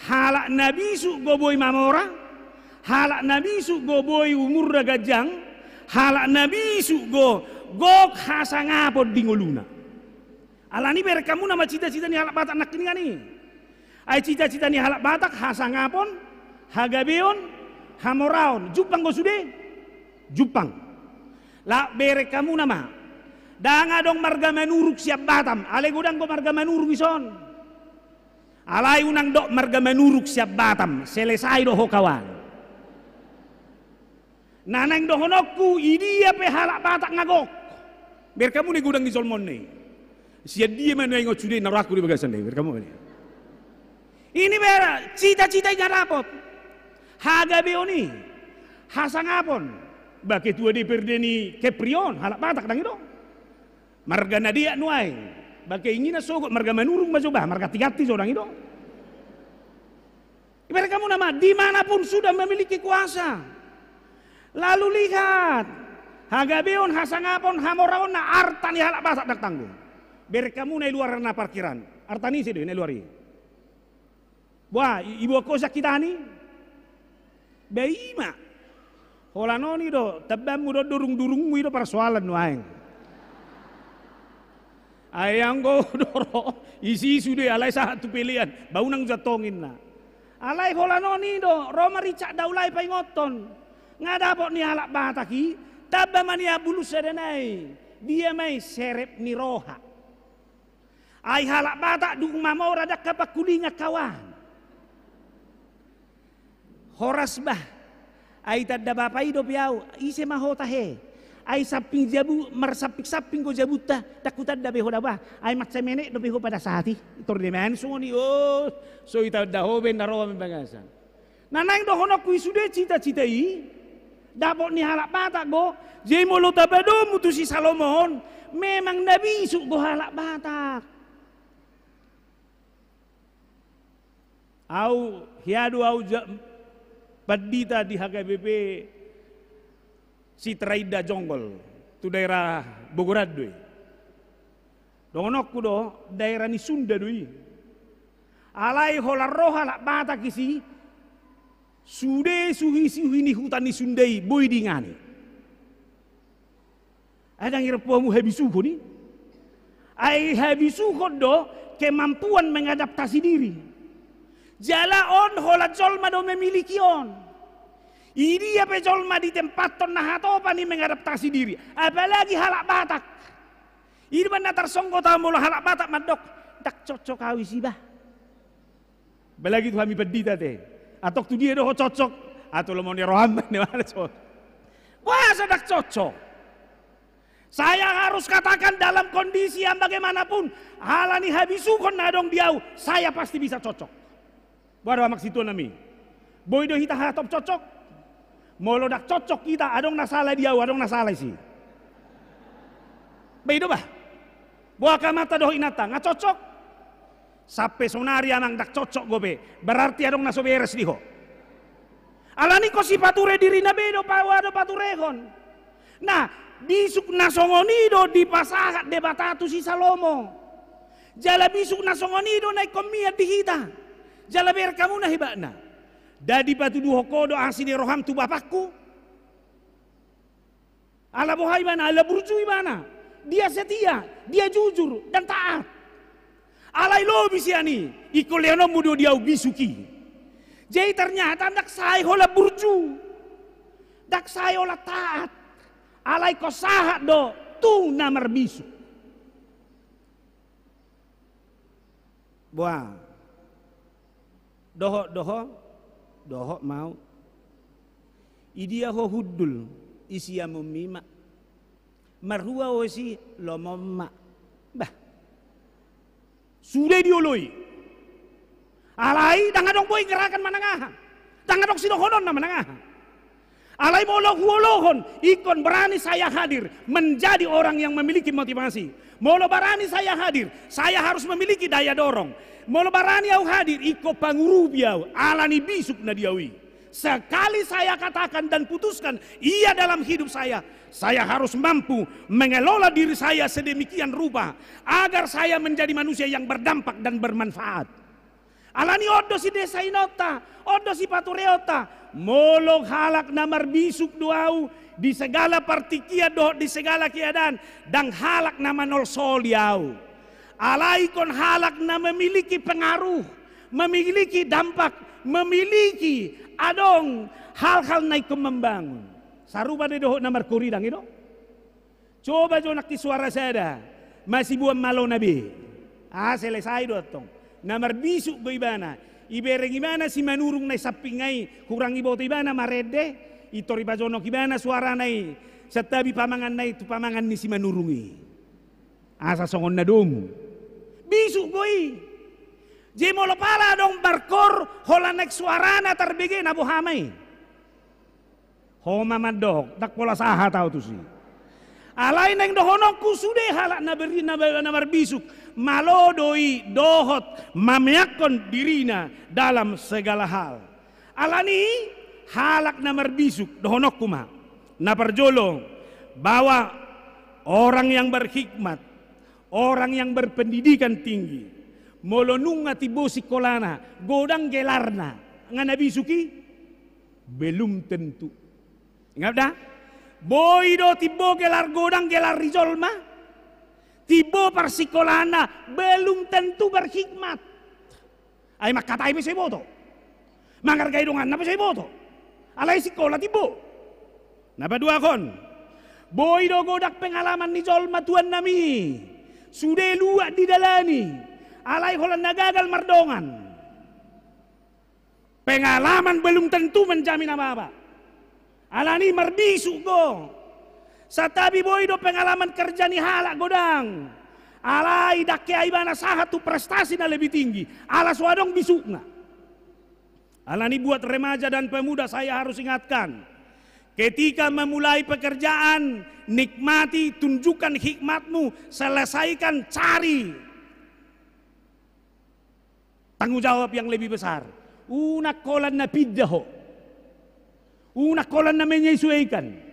Halak na bisuk do boi mamora, halak na bisuk do boi umurna ganjang, halak na bisuk do gok hasangapon di ngoluna. Alani bereng hamu nama cita-cita ni halak Batak nangkiningan i. Ai cita-cita ni halak Batak hasangapon, hagabeon, hamoraon. Jumpang do sude? Jumpang. Laho bereng hamu nama. Dang adong marga Manurung sian Batam, alai godang do marga Manurung dison. Alai unang dok marga Manurung sian Batam, selesai do ho kawan. Na naeng dohononku, i dia pe halak Batak nga gok. Bereng hamu na i godang ni jolma on i. Sian dia ma na ingot sude na rohangku di bagasan i, bereng hamu ma i. Ini bereng, cita-cita i nga dapot. Hagabeon i. Hasangapon. Ba ketua D P R D ni Kepri on, halak Batak dang i do. Marga na deak nuaeng. Ba keinginan sogot marga Manurung ma jo ba, marganti-ganti jo dang i do. Ibereng hamu nama, di mana pun sudah memiliki kuasa. Lalu lihat, hagabeon, hasangapon, hamoraonna, arta ni halak Batak dang tanggung. Bereng hamu na i luar na parkiran. Arta ni ise do na i luar i? Boha, i-, iboan ho sian hita ni? Ba i ma. Holan on i do, tambanmu do, durung-durungmu i do parsoalan nuaeng. Ai anggo do ro, isi sude alai sahat tu pelean, ba unang jo antong inna. Alai holan on i do, ro ma Richard Daulay paingothon. Nga dapot ni halak Batak i, tamba ma nian bulus sada nai, dia ma i serep ni roha. Ai halak Batak dung mamora dang hapangkulingan kawan. Horas bah. Ai tanda bapa i dope au, ise ma ho tahe. Ai samping jabu, marsamping-samping do jabunta, dang hutanda be ho da bah. Ai mansai menek dope ho pada saat i. Tor dia ma songon i, oh, so itanda ho be na ro hami bagasan. Na naeng dohononku i sude cita-cita i, dapot ni halak Batak do, jadi molo tapadomu tu si Salomo on, memang na bisuk do halak Batak. Au, hea do au ja-, pandita di H K B P Citra Indah Jonggol, tu daerah Bogoran do i. Dohononku do, daerah ni Sunda do i. Alai holan ro halak Batak disi, sude suhi-suhi ni huta ni Sunda i, boi diingani. Ai dang irap hamu habisuhon i. Ai habisuhon do kemampuan mengadaptasi diri. Jala on holan jolma do memiliki on. Idia pe jolma ditempathon na hatopan i mengadaptasi diri, apalagi halak Batak. Idia pe na tarsonggot ahu molo halak Batak mandok, ndang cocok ahu isi bah. Apalagi tu hami pandita te. Antong tu dia do ho cocok? Antong lomo ni roham, ni mana cocok? Boasa ndang cocok? Saya harus katakan dalam kondisi yang bagaimanapun, ala ni habisuhon na adong di ahu, saya pasti bisa cocok. Boha do amang sintua nami? Boi do hita hatop cocok? Molo ndang cocok hita, adong na sala di ahu, adong na sala isi. Ba i do bah. Boha amanta dohot inanta, nga cocok? Sampe sonari amang ndang cocok dope, berarti adong na so beres di ho. Ala ni ingkon sipature dirina be do, paua do paturehon. Nah, bisuk na songon i do dipasahat Debata tu si Salomo. Jala bisuk na songon i do na ingkon mian di hita. Jala bereng hamu na hebatna. Ndang dipatuduhon ho do asi ni roham tu bapakku. Ala boha ibana, ala burju ibana. Dia setia, dia jujur, dan taat. Alai lobi sian i, ingkon lehononmu do di ahu bisuk i. Jadi ternyata ndang sae holan burju. Ndang sae holan taat. Alai ingkon sahat do tu na marbisuk. Boha. Dohot, dohot, dohot ma ahu. Idia ho hundul, i siamunmi ma. Marhua ho isi, lomom ma. Bah. Sude dioloi. Alai ndang adong boi gerakan manang aha. Ndang adong sidohononna manang aha. Alai molo huolohon, ingkon berani saya hadir menjadi orang yang memiliki motivasi. Molo berani saya hadir, saya harus memiliki daya dorong. Molo berani ahu hadir, ingkon pangurupi ahu, ala ni bisuk na di ahu i. Sekali saya katakan dan putuskan, ia dalam hidup saya, saya harus mampu mengelola diri saya sedemikian rupa, agar saya menjadi manusia yang berdampak dan bermanfaat. Ala ni on do sidesainonta, on do sipatureonta. Molo halak na marbisuk do ahu di segala partingkian dohot di segala keadaan, ndang halak na manolsoli ahu. Alai ingkon halak na memiliki pengaruh, memiliki dampak, memiliki adong hal-hal na ingkon membangun. Sarupa do i dohot na markoridang i do. Coba jo nangkin suara sada, masiboan malona be. Ah, selesai do antong. Na marbisuk do ibana. Ibereng ibana Simanurung na i sampingna i, hurang iboto ibana marende, intor ipajonok ibana suarana i, santabi pamanganna i tu pamangan ni Simanurung i. Asa songon na domu. Bisuk do i. Jadi molo pala adong markor, holan naeng suarana tarbege, na boha ma i. Ho ma mandok, ndang pola sahat ahu tusi. Alai naeng dohononku sude halak na beri-, na, na marbisuk, malo do i dohot mameakkon dirina dalam segala hal. Ala ni i halak na marbisuk, dohononku ma. Na parjolo, bahwa orang yang berhikmat, orang yang berpendidikan tinggi, molo nunga timbo sikolana, godang gelarna, nga na bisuk i? Belum tentu. Ingat da? Boi do timbo gelar godang, gelar ni jolma. Timbo parsikolaanna, belum tentu berhikmat. Ai mangkatai pe so iboto. Manghargai donganna pe so iboto. Alai sikola timbo. Na paduahon. Boi do godang pengalaman ni jolma tuan nami. Sude luat didalani. Alai holan na gagal mardongan. Pengalaman belum tentu menjamin apa-apa. Ala ni marbisuk do. Santabi boi do pengalaman kerja ni halak godang. Alai ndang hea ibana sahat tu prestasi na lebih tinggi. Ala so adong bisukna. Ala ni buat remaja dan pemuda saya harus ingatkan. Ketika memulai pekerjaan, nikmati, tunjukkan hikmatmu, selesaikan, cari tanggung jawab yang lebih besar. Unang holan na pinda ho. Unang holan na menyesuaikan.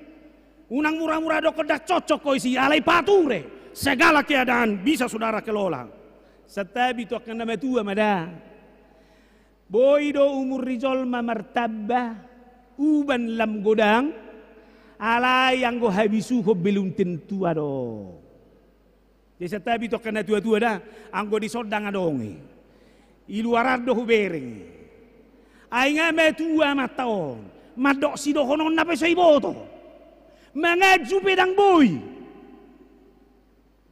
Unang mura-mura dohot ndang cocok ho isi, alai pature. Segala keadaan bisa saudara kelola. Santabi tu angka na matua ma da. Boi do umur ni jolma martamba, uban lam godang, alai anggo habisuhon belum tentu adong. Jadi santabi tu angka na tua-tua da, anggo dison ndang adong i. I luaran do hubereng i. Ai nga matua amanta on. Mandok sidohononna pe so iboto. Manganju pe ndang boi.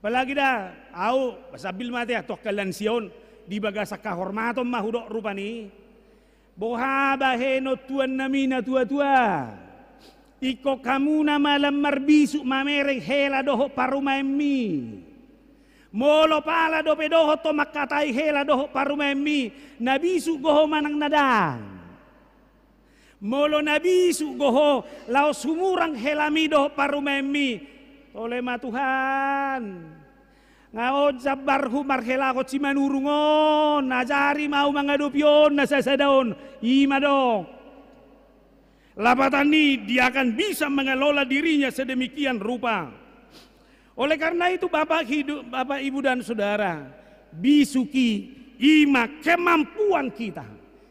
Apalagi da, au, sambil mate, ah, tu angka lansia on, di bagasan hahormaton ma hudok rupani. Boha bahenon tuannami na tua-tua. Ingkon hamuna ma lam marbisuk mamereng hela dohot parumaenmi. Molo pala dope dohot ho mangkatai hela dohot parumaenmi, na bisuk do ho manang na ndang. Molo na bisuk do ho laos humurang helami dohot parumaenmi, tole ma Tuhan. Nga on jambarhu marhelahon Simanurung on, ajari ma au mangadopi on na sasada on, i ma do. Lapatan ni, dia akan bisa mengelola dirinya sedemikian rupa. Oleh karena itu, Bapak hidup, Bapak, Ibu, dan Saudara, bisuk i, i ma kemampuan kita.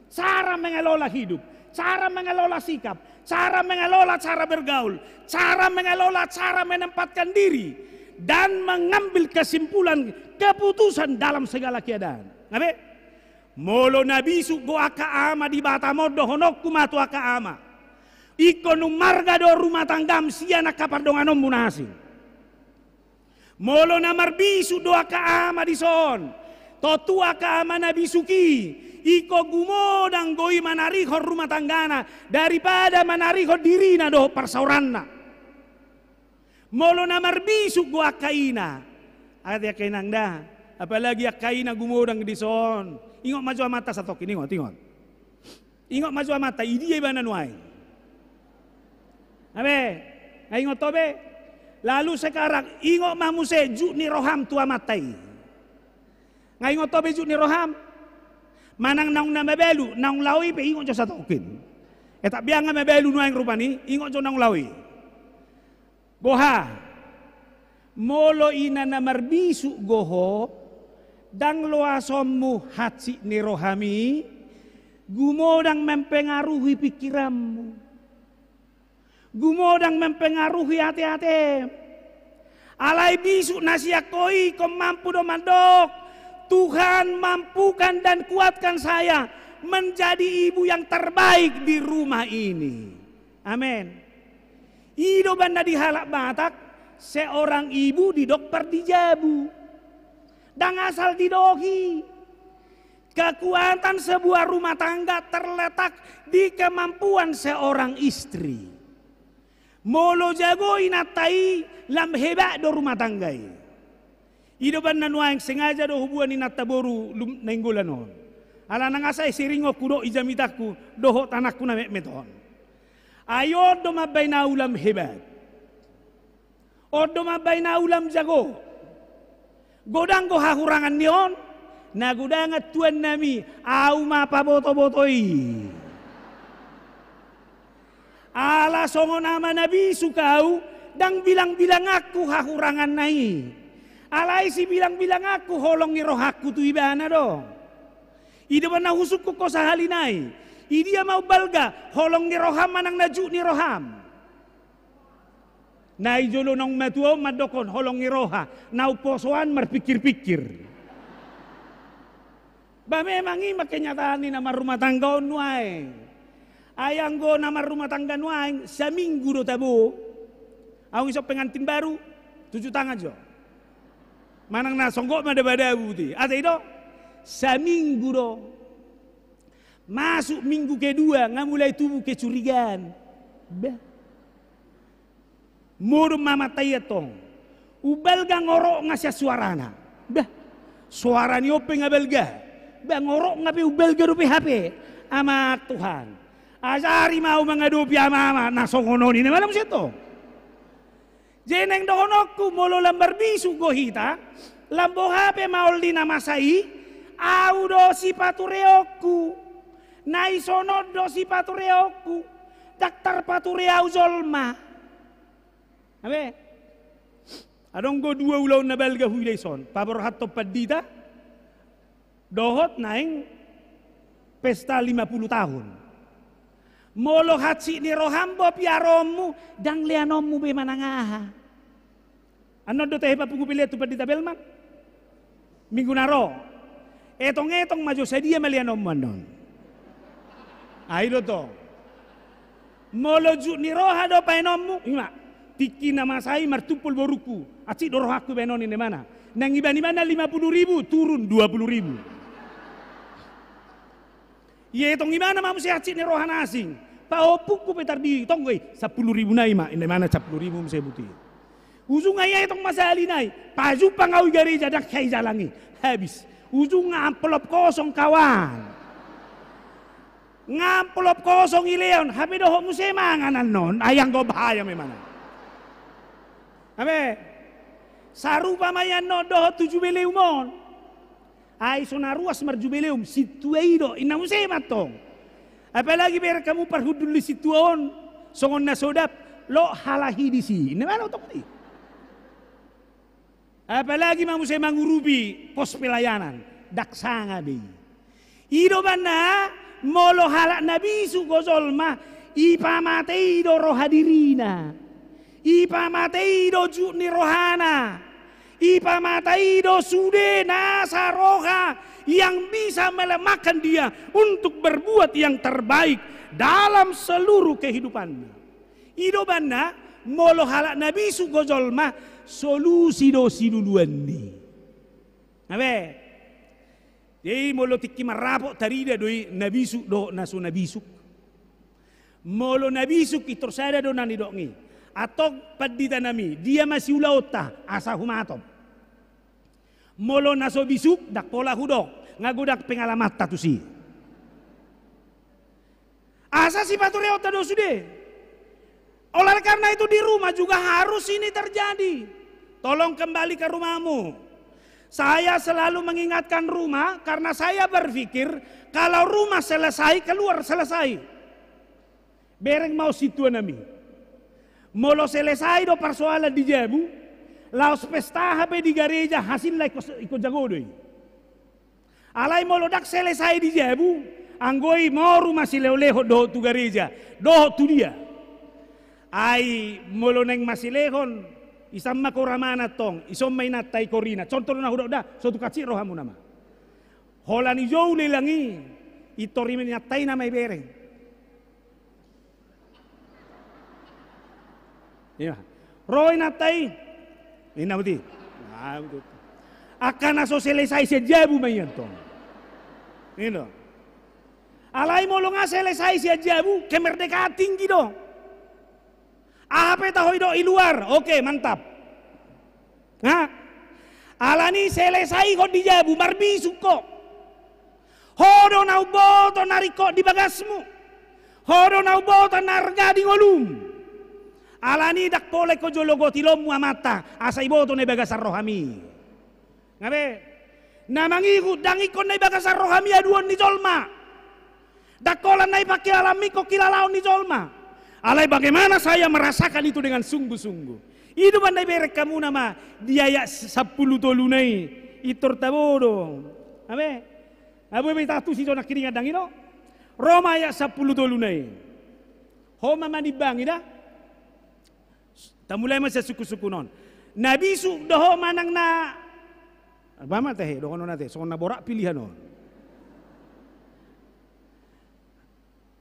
Cara mengelola hidup, cara mengelola sikap, cara mengelola cara bergaul, cara mengelola cara menempatkan diri, dan mengambil kesimpulan, keputusan dalam segala keadaan. Nga be? Molo na bisuk do angka ama di Batam on, dohononku ma tu angka ama. Ingkon ummarga do rumah tanggam sian angka pardonganonmu na asing. Molo na marbisuk do angka ama dison, tontu angka ama na bisuk i, ingkon gumodang do i manarihon rumah tanggana daripada manarihon dirina dohot parsaoranna. Molo na marbisuk do angka ina, ate angka inang da, apalagi angka ina gumodang dison. Ingot ma jo amanta satongkin, ingot, ingot. Ingot ma jo amanta, idia ibana nuaeng. Nga be, nga ingot ho be. Lalu sekarang, ingot ma muse juk ni roham tu amanta i. Nga ingot ho be juk ni roham. Manang naung na mabalu, naung laho i pe ingot jo satongkin. Etak biang nga mabalu nuaeng rupani, ingot jo naung laho i. Boha, molo ina na marbisuk do ho, ndang loasonmu hansit ni rohami, gumodang mempengaruhi pikiranmu. Gumodang mempengaruhi ate-atem. Alai bisuk na sian ho i ingkon mampu do mandok, Tuhan, mampukan dan kuatkan saya menjadi ibu yang terbaik di rumah ini. Amen. I do umbahen na di halak Batak, seorang ibu didok pardijabu. Ndang asal didok i. Kekuatan sebuah rumah tangga terletak di kemampuan seorang istri. Molo jago inanta i, lam hebat do rumah tangga i. I do umbahen na nuaeng sengaja do huboan inanta boru Lum-, Nainggolan on. Ala nang asa i siringonku dohot i jamitanku dohot anakku na metmet on. Ai on do mambahen au lam hebat. On do mambahen au lam jago. Godang do hahurangan ni on, na godangan tuannami, au ma paboto-boto i. Ala songon ama na bisuk au, ndang bilang-bilanganku hahuranganna i. Alai sibilang-bilanganku holong ni rohangku tu ibana do. I do umbahen na husungkun ho sahali nai. Idia ma umbalga, holong ni roham manang na juk ni roham? Na i jolo naung matua on mandokkon holong ni roha, na umposo an marpingkir-pingkir. Ba memang i ma kenyataan ni na marrumah tangga on nuaeng. Ai anggo na marrumah tangga nuaeng, saminggu do tabo. Aung ison pengantin baru, tuju tangan jo. Manang na songgop ma daba-dabu ti. Ate i do, saminggu do. Masuk minggu kedua, nga mulai tubu kecurigaan. Bah. Modom ma amanta i antong. Umbalga nga orok nga sian suarana. Bah. Suara ni on pe nga balga. Bah, nga orok nga pe umbalga dope hape. Amak Tuhan. Ajari ma au mangadopi ama-ama na songon on i, na manang muse antong. Jadi naeng dohononku, molo lam marbisuk do hita, lam boha pe maol ni na masa i, au do sipatureonku. Na i songon do sipatureonku. Ndang tarpature au jolma. Abe. Adong do dua ulaon na balga huida i son. Paborhathon pandita. Dohot naeng pesta lima puluh tahun. Molo hansit ni roham do piaroonmu, ndang leanonmu be manang aha. Annon do tahe papungu pelean tu Pandita Belman. Minggu na ro. Etong-etong ma jo sadia ma leanonmu annon. Ai do tong. Molo jut ni roha do baenonmu, ima. Tingki na masa i martumpol borungku. Hansit do rohangku baenon, ninna imana. Nang ibaen imana lima puluh ribu, turun dua puluh ribu. Ia etong imana ma muse hansit ni roha na asing. Pahompungku pe tardi, tong, "Oi, sampulu ribu nai ma," ninna imana, sampulu ribu muse buti. Ujungna ia etong ma sahali nai. Pajumpang au i gareja, ndang hea i jalang i. Habis. Ujungna amplop kosong, kawan. Nga amplop kosong i leon, hape dohot muse mangan annon, ai anggo bahaya memang. Hape, sarupa ma i annon dohot tu jubeleum on. Ai so na ruas marjubeleum, sintua i do, ninna muse ma antong. Apalagi bereng hamu parhundul ni sintua on, songon na so dap, lo halahi disi, ninna ma antong i. Apalagi ma muse mangurupi pos pelayanan, ndang sanga be i. I do umbahen na, molo halak na bisuk do jolma, ipamate i do roha dirina. Ipamate i do jut ni rohana. Ipamate i do sude nasa roha yang bisa melemahkan dia untuk berbuat yang terbaik dalam seluruh kehidupannya. I do umbahen na, molo halak na bisuk do jolma, solusi do siluluanni. Hape. Jadi molo tingki marrapot tarida do i na bisuk dohot na so na bisuk. Molo na bisuk, pintor sada do na nidok i. Antong pandita nami, dia ma siulaonta, asa humatop. Molo na so bisuk, ndang pola hudok, nga godang pengalamanta tusi. Asa sipatureonta do sude. Oleh karena itu di rumah juga harus ini terjadi. Tolong kembali ke rumahmu. Saya selalu mengingatkan rumah karena saya berpikir kalau rumah selesai, keluar selesai. Bereng ma on sintua nami. Molo selesai do parsoalan di jabu, laos pesta hape di gareja, hasilna ingkon, ingkon jago do i. Alai molo ndang selesai di jabu, anggo i moru ma silehonlehon dohot tu gareja, dohot tu dia. Ai molo naeng masilehon, isan ma koramana antong, ison ma inanta i korina. Contoh do na hudok da, so tung hansit rohamuna ma. Holan i jou lelang i, pintor i ma inanta i nama ibereng. Ima. Ro inanta i. Ninna buti. Nah, betul. Angka na so selesai sian jabu ma i antong. Ninna. Alai molo nga selesai sian jabu, kemerdekaan tinggi do. Aha pe taho i do i luar, oke, mantap. Nga? Alani selesaihon di jabu, marbisuk ho. Ho do na umboto na ringkot di bagasmu. Ho do na umboto na arga di ngolum. Alani ndang pola ingkon jolo gotilonmu amanta, asa iboto na i bagasan rohami. Nga be? Na mangihut ndang ingkon na i bagasan rohami aduon ni jolma. Ndang holan na i pangkilalaan ingkon kilalaon ni jolma. Alai bagaimana saya merasakan itu dengan sungguh-sungguh. I do umbahen na ibereng hamuna ma di ayat sampulu tolu na i, pintor tabo do. Nga be? Nga boi be taantusi jo nangkiningan dang i do. Ro ma ayat sampulu tolu na i. Ho ma manimbangi da. Tamulai ma sian sungkun-sungkun on. Na bisuk do ho manang na, ba ma tahe, dohonon ate, songon na borat pilihan on.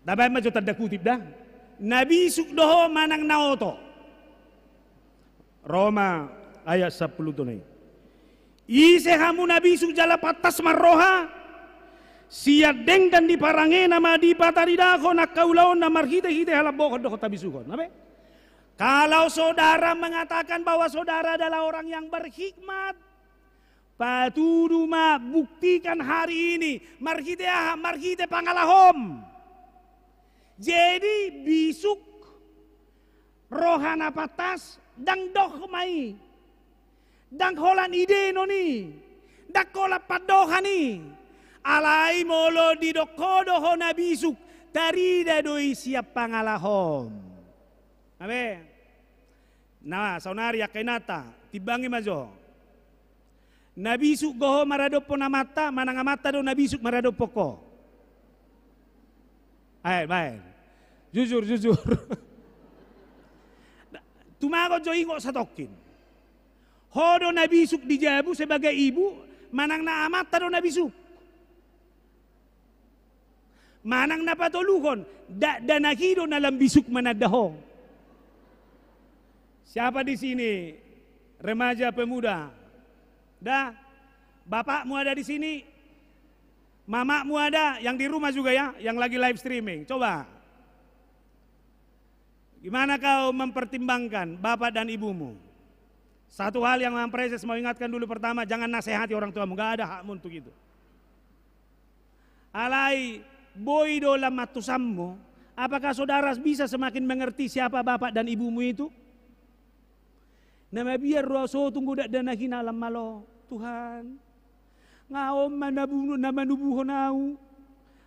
Tabaen ma jo tanda kutip da. Na bisuk do ho manang na oto. Ro ma ayat sampulu tolu na i. Ise hamu na bisuk jala pantas marroha, sian denggan ni parangena ma dipataridahon angka ulaonna marhite-hite halambohon dohot habisuhon. Nga be? Kalau saudara mengatakan bahwa saudara adalah orang yang berhikmat, patudu ma, buktikan hari ini. Marhite aha? Marhite pangalahom. Jadi, bisuk, roha na pantas, ndang doh ma i. Ndang holan idenon i. Ndang holan pandohan i. Alai molo didok ho do ho na bisuk, tarida do i sian pangalahom. Nga be? Na, saonari angka inanta, timbangi ma jo. Na bisuk do ho maradophon amanta, manang amanta do na bisuk maradophon ho? Ae, baen. Jujur, jujur. Tumagon jo ingot satongkin. Ho do na bisuk di jabu sebagai ibu, manang na amanta do na bisuk? Manang na patoluhon, dakdanak i do na lam bisuk mananda ho. Siapa di sini remaja, pemuda? Da, bapakmu ada di sini? Mamakmu ada? Yang di rumah juga ya, yang lagi live streaming. Coba. Gimana kau mempertimbangkan bapak dan ibumu? Satu hal yang Mampreses mau ingatkan dulu, pertama, jangan nasehati orang tuamu, nggak ada hakmu untuk itu. Alai, boi do lam antusanmu, apakah saudara bisa semakin mengerti siapa bapak dan ibumu itu? Na mabiar do ahu so tung godang dakdanak i na lam malo, Tuhan. Nga on ma na bunu-, na manubuhon ahu.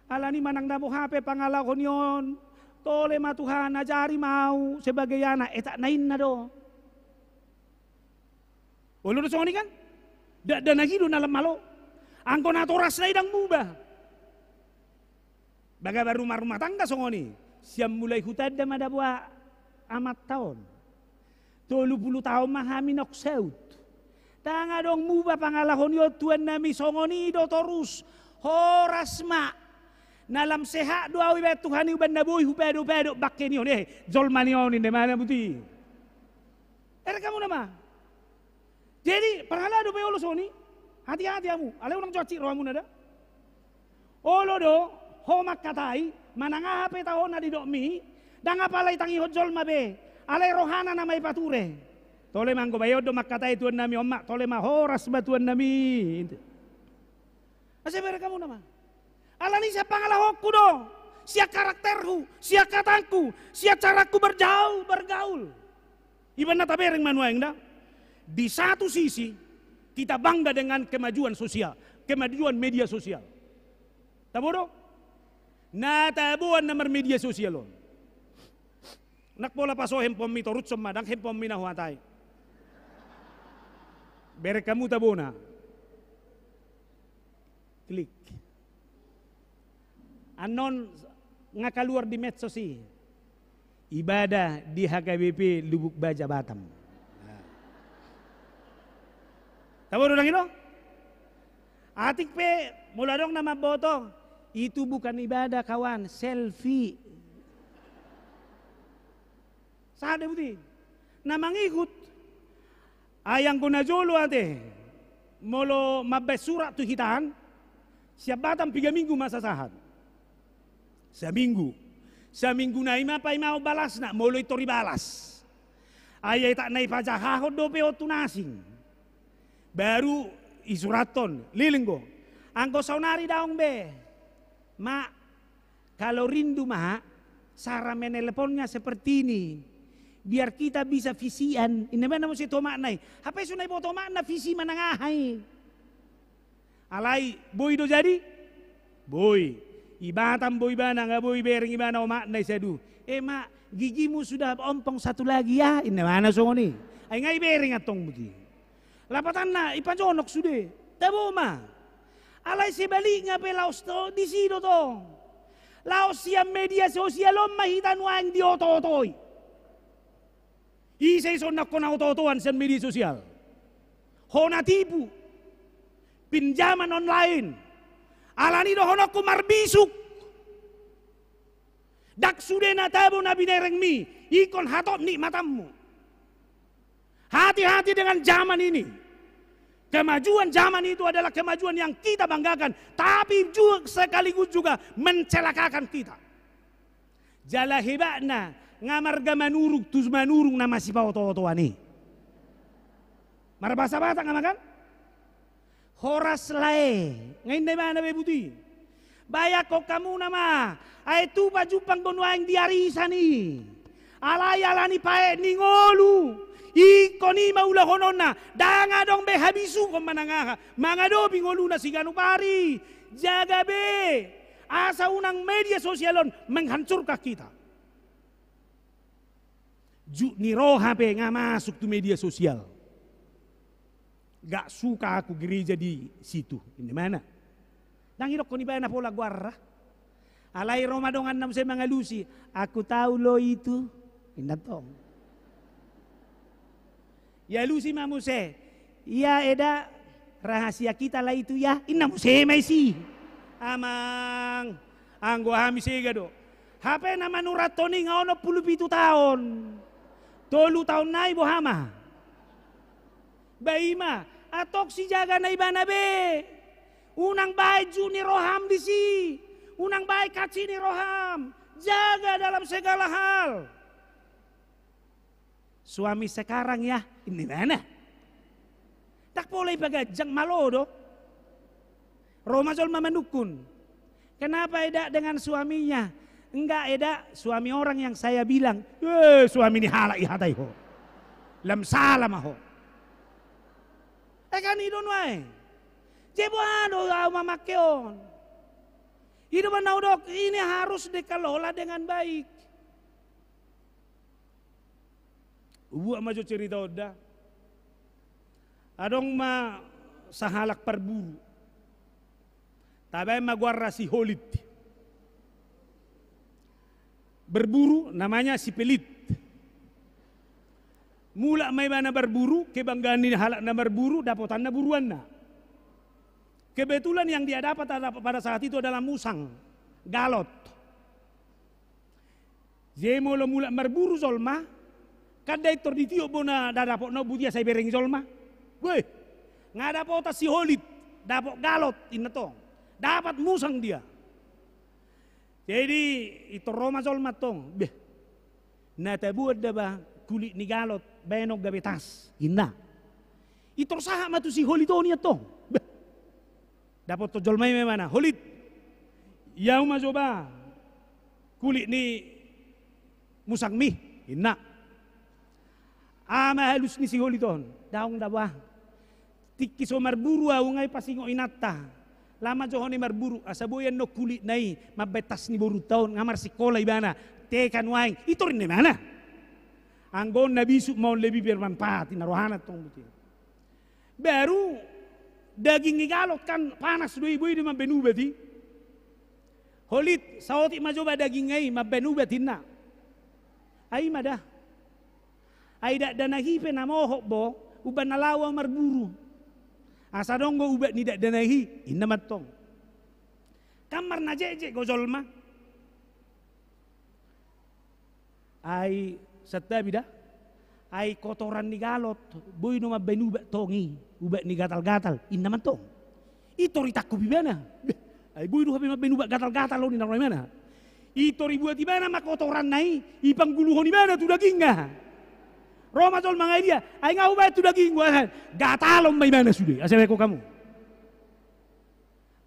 Alani manang na boha pe pangalaho ni on. Tole ma Tuhan, ajari ma ahu sebagai anak, etak na inna do. Olo do songon i kan? Dakdanak i do na lam malo. Anggo natorasna i ndang muba. Baga barumah-rumah tangga songon i. Sian mulai hutanda ma dabo amanta on. Tolu pulu taon ma hami naung saut. Ndang adong muba pangalaho ni on tuan nami, songon i do torus. Horas ma. Na lam sehat do ahu ibaen Tuhan i, umbaen na boi hupado-pado bangke ni on. Eh, jolma ni on, inda mana buti. Bereng hamu nama. Jadi, parhalado pe olo songon i, hati-hati hamu, alai unang jo hansit rohamuna da. Olo do, ho mangkatai, manang aha pe taho na didokmi, ndang apala ditangihon jolma be, alai rohana nama i pature. Tole ma anggo baheon do mangkatai tuan nami, on ma, tole ma, horas ma tuan nami. Asa bereng hamu nama. Alani sian pangalahonku do, sian karakterhu, sian hatangku, sian caraku bergaul, bergaul. Iba na tabereng ma nuaeng da. Di satu sisi, kita bangga dengan kemajuan sosial, kemajuan media sosial. Tabo do? Na taboan na marmedia sosial on. Nang pola paso handphonemi, torushon ma, ndang handphonemi na huhatai. Bereng hamu tabona. Klik. Annon nga kaluar di medsos i. Ibadah di H K B P Lubuk Baja Batam. Tabo do ndang i do? Atik pe molo adong na mamboto, itu bukan ibadah kawan, selfie. Sahat do buti. Na mangihut. Ai anggo na jolo ate, molo mambaen surat tu hita an, sian Batam piga minggu masa sahat. Saminggu. Saminggu nai ma paima on balasna, molo i tor ibalas. Ai etak na ipajahahon dope on tu na asing. Baru isurathon, leleng do. Anggo saonari daong be. Ma, kalau rindu ma, cara menelponnya seperti ini. Biar kita bisa visian. Inna ma na muse tu omakna i. Hape so na diboto omakna visi manang aha i. Alai, boi do jadi? Boi. I Batam boi ibana, nga boi ibereng ibana omakna i, sadu. Eh, Mak, gigimu sudah ompong satu lagi ya? Inna ma na songon i. Ai nga ibereng antong buti. Lapatanna, ipajonok sude. Tabo ma. Alai sebalikna pe laos do, disi do tong. Laos sian media sosial on ma hita nuaeng dioto-otoi. Ise ison na hona oto-otoan sian media sosial? Hona tipu. Pinjaman online. Alani dohononku marbisuk. Ndang sude na tabo na binerengmi, ingkon hatop nikmatanmu. Hati-hati dengan zaman ini. Kemajuan zaman itu adalah kemajuan yang kita banggakan, tapi juga sekaligus juga mencelakakan kita. Jala hebatna, nga marga manurung tu manurung na masipaoto-otoan i. Marbahasa Batak nga ma kan? Horas lae, nga inna ibana be buti. Bayangkon hamu nama, ai tupa jumpang do nuaeng di arisan i. Alai alani paet ni ngolu, ingkon i ma ulahononna, ndang adong be habisuhon manang aha, mangadopi ngoluna siganup ari. Jaga be, asa unang media sosial on menghancurkan kita. Juk ni roha pe nga masuk tu media sosial. Gak suka aku gereja di situ. Ini mana? Ndang idokkon ibana pola goarna. Alai ro ma donganna muse mangalusi. Aku tahu lo itu. Inna tong. Ialusi ma muse. Iya eda, rahasia kita lah itu ya. Inna muse ma isi. Amang. Anggo hami sega do. Hape na manurathon i nga onom pulu pitu taon. Tolu taon nai boha ma. Ba i ma, antong sijaga na ibana be. Unang baen jut ni roham disi. Unang baen hansit ni roham. Jaga dalam segala hal. Suami sekarang ya, ini mana? Ndang pola ipaganjang, malo do. Ro ma jolma manungkun. Kenapa eda dengan suaminya? Enggak eda, suami orang yang saya bilang. Eh, suami ni halak i hata i ho. Lam sala ma ho. Eh, kan i do nuaeng. Jadi boha do au mamangke on. I do ma na hudok, ini harus dikelola dengan baik. Hubuat ma jo cerita on da. Adong ma sahalak parburu. Tabaen ma goarna si Holit. Berburu namanya si Pelit. Mulak ma ibana marburu, kebanggaan ni halak na marburu, dapotanna buruanna. Kebetulan yang dia dapat pada saat itu adalah musang, galot. Jadi molo mulak marburu jolma, kan da intor ditiop bona da dapotna on, butia sai bereng jolma. Weh, nga dapotan si Holit, dapot galot, inna tong. Dapat musang dia. Jadi, intor ro ma jolma tong. Beh, na taboan da ba kulit ni galot, baenon gabe tas, inna. Intor sahat ma tu si Holit on i antong. Beh. Dapothon jolma i ma ibana, Holit, iau ma jo ba kulit ni musangmi, inna. Aha ma alus ni si Holit on? Daong da ba. Tingki so marburu au nga i pasingot inanta. Laho ma jo ho ni marburu, asa boi annon kulitna i mambaen tas ni borunta on, nga marsikola ibana. Teka nuaeng, intor inna ibana. Anggo on na bisuk ma on lebih bermanfaat, inna rohana tong buti. Baru daging ni galot kan panas do i, boi do mambaen ubat i. Holit, saotik ma jo ba dagingna i mambaen ubat, inna. Ai ma da. Ai dakdanak i pe na mohop bo, umbahen na laho au marburu. Asa adong do ubat ni dakdanak i, inna ma antong. Kan marnajekjek do jolma. Ai santabi da. Ai kotoran ni galot, boi do mambaen ubat tong i, ubat ni gatalgatal, inna ma antong. Intor itangkup ibana. Beh, ai boi do hape mambaen ubat gatalgatal on, inna roha ibana. Intor ibuat ibana ma kotoranna i, ipangguluhon ibana tu dagingna. Ro ma jolma nga i dia, ai nga hubaen tu dagingku, aha, gatalon ma ibana sude, asa baen ho hamu.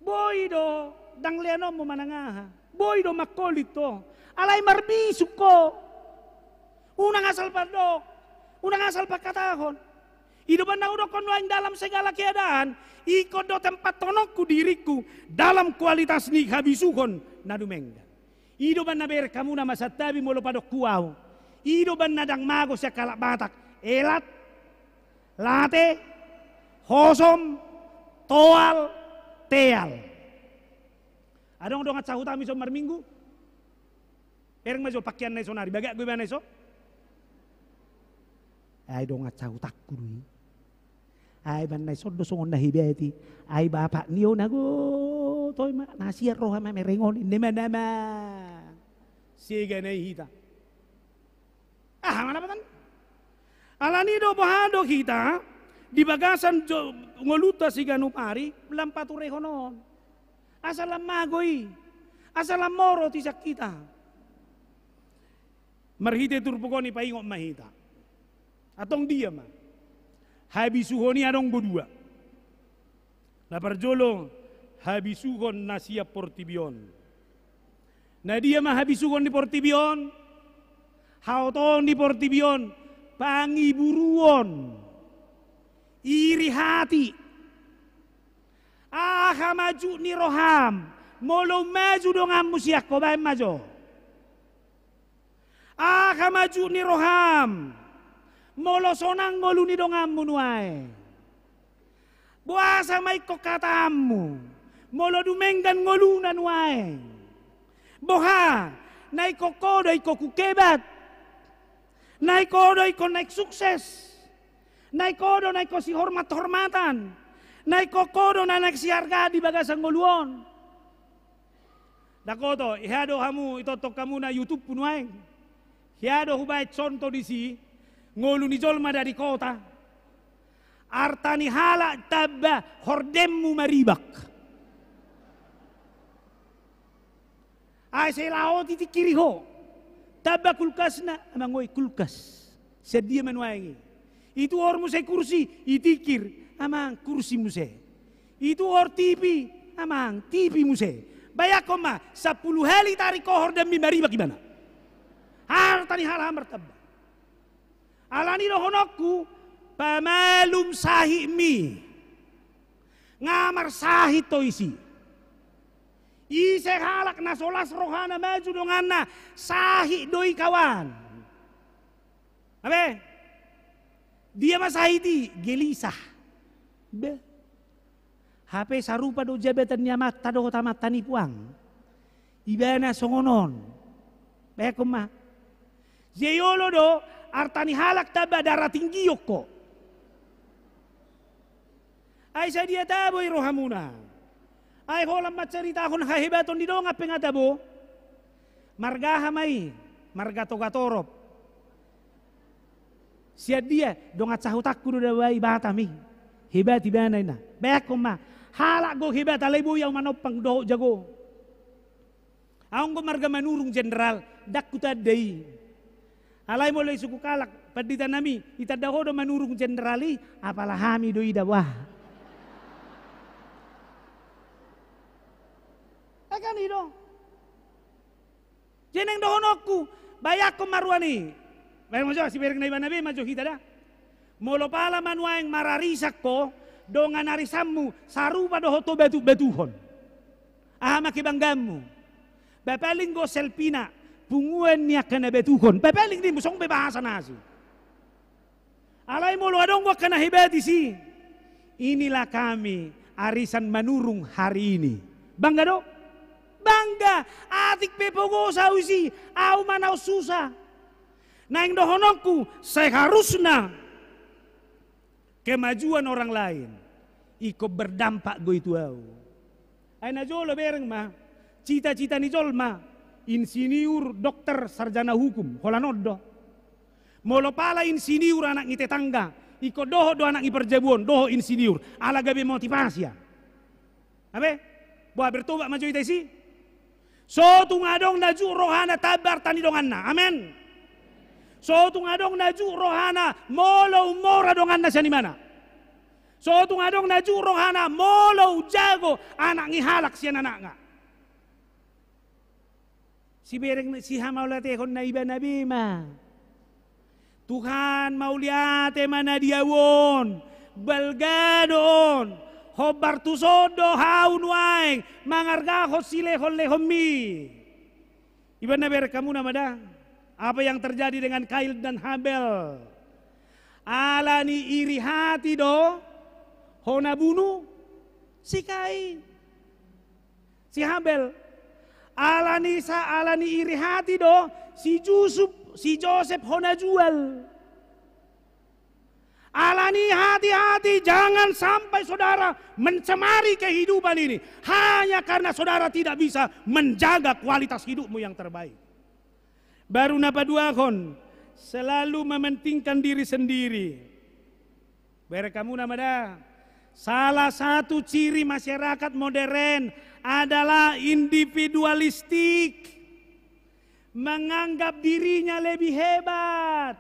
Boi do, ndang leanonmu manang aha. Boi do mangkolit ho. Alai marbisuk ho. Unang asal pandok, unang asal pangkatahon. I do umbahen na hudokkon nuaeng dalam segala keadaan, ingkon do tempathononku diringku dalam kualitas ni habisuhon na dumenggan. I do umbahen na bereng hamu na ma santabi molo padokku au. I do umbahen na ndang mago sian halak Batak. Elat, late, hosom, toal, teal. Adong dongan sahutami son marminggu? Bereng ma jo pakeanna i sonari, bagak do ibana i so. Ai dongan sahutangku do i. Ai umbahen na i son do songon na hubege i. Ai bapak ni on ago, toe ma, na sian roha ma mereng on, inna ma nama. Sega nai hita. Aha ma na padan? Alani do boha do hita, di bagasan jo-, ngolunta siganup ari, lam paturehon on. Asa lam mago i. Asa lam morot i sian hita. Marhite turpuk on i paingot ma hita. Antong dia ma? Habisuhon i adong do dua. Na parjolo, habisuhon na sian portibi on. Na dia ma habisuhon ni portibi on? Haotoon ni portibi on, pangiburuon, iri hati. Aha ma jut ni roham, molo maju donganmu sian ho, baen ma jo. Aha ma jut ni roham, molo sonang ngolu ni donganmu nuaeng? Boasa ma ingkon hatamu, molo dumenggan ngoluna nuaeng? Boha, na ingkon ho do ingkon hungkebat? Na ingkon ho do ingkon naeng sukses? Na ingkon ho do na ingkon sihormat-hormatan? Na ingkon ho do na naeng sihargaan di bagasan ngolu on? Ndang oto, hea do hamu, itongtong hamu na YouTube nuaeng. Hea do hubaen contoh disi, ngolu ni jolma dari kota. Arta ni halak tamba hordenmu maribak. Ai sai laho titikiri ho. Tamba kulkasna, amang oi, kulkas. Sian dia ma nuaeng i? Ituhor muse kursi, itikir, amang, kursi muse. Ituhor T V, amang, T V muse. Bayangkon ma, sampulu hali tarik ho hordenmi maribak ibana. Arta ni halak martamba. Alani dohononku, pamalum sahitmi. Nga marsahit ho isi. Ise halak na so las rohana maju donganna, sahit do i kawan. Abe? Dia ma sahit i? Gelisah. Be. Hape sarupa do jabatan ni amanta dohot amanta ni puang. Ibana songon on. Bayangkon ma. Jadi olo do, arta ni halak tamba darah tinggi ho. Ai sadia tabo i rohamuna. Ai holan mancaritahon hahebaton ni dongan pe nga tabo. Marga aha ma i? Marga Togatorop. Sian dia? Dongan sahutanku do da ba i, Batam i. Hebat ibana inna. Bayangkon ma. Halak do hebat, alai boi au manompang dohot jago. Au anggo marga Manurung Jenderal, ndang hutanda i. Alai molo isungkun halak, pandita nami, itanda ho do Manurung Jenderal i, apala hami do i da ba. Ai kan i do. Jadi naeng dohononku, bayangkon ma ruan i. Bayangkon ma jo, sibereng na ibana be ma jo hita da. Molo pala ma nuaeng mararisan ho, dongan arisanmu, sarupa dohot ho batu-batuhon. Aha ma kebanggaanmu? Ba paling do selfie-na, punguan ni angka na batuhon. Ba paling ninmu, songon be bahasa na asing. Alai molo adong do angka na hebat disi. Inilah kami, arisan Manurung hari ini. Bangga do? Bangga. Atik pe pogos au isi, au ma na susah. Naeng dohononku, seharusna kemajuan orang lain ingkon berdampak do i tu au. Ai na jolo bereng ma, cita-cita ni jolma, insinyur, dokter, sarjana hukum, holan on do. Molo pala insinyur anak ni tetangga, ingkon dohot do anak ni parjabu on, dohot insinyur, ala gabe motivasi, ya. Abe? Boha, bertobat ma jo hita isi? So tung adong na jut rohana tamba arta ni donganna. Amen. So tung adong na jut rohana molo ummora donganna sian ibana. So tung adong na jut rohana molo ujago anak ni halak sian anakna. Sibereng, sihamauliatehon na ibana be ma. Tuhan, mauliate ma na di au on, balga do on, hombar tuson do hau nuaeng mangargahon silehon-lehonmi. Ibana bereng hamu na ma da, apa yang terjadi dengan Kain dan Habel? Ala ni iri hati do hona bunu si Kain. Si Habel. Ala ni sa-, ala ni iri hati do si Jusup, si Josep hona jual. Ala ni hati-hati, jangan sampai saudara mencemari kehidupan ini hanya karena saudara tidak bisa menjaga kualitas hidupmu yang terbaik. Baru na paduahon, selalu mementingkan diri sendiri. Bereng hamu na ma da. Salah satu ciri masyarakat modern adalah individualistik. Menganggap dirinya lebih hebat.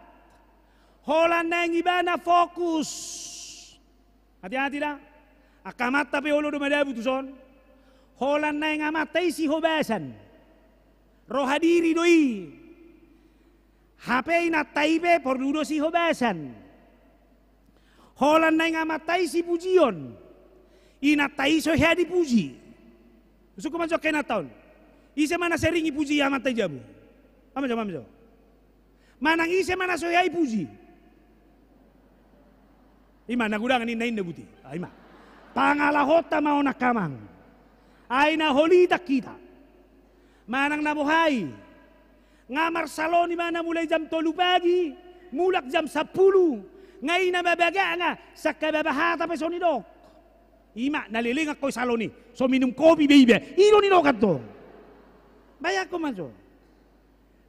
Holan naeng ibana fokus. Hati-hati da. Angka amanta pe olo do madabu tuson. Holan naeng amanta i sihobasan. Roha diri do i. Hape inanta i pe porlu do sihobasan. Holan naeng amanta i sipujion. Inanta i so hea dipuji. Usungkun ma jo angka inanta on. Ise ma na sering ipuji amanta i jabu? Ama jo, ama jo. Manang ise ma na so hea ipuji? Ima na godang ninna inna buti. Ah, ima. Pangalahonta ma on angka amang. Ai na holitak hita. Manang na boha i. Nga marsalon ibana mulai jam tolu pagi, mulak jam sampulu. Nga i na mabagak nga, sangkababa hata pe so nidok. Ima, na leleng angkon salon i. So minum kopi be iba. I do nidok antong. Bayangkon ma jo.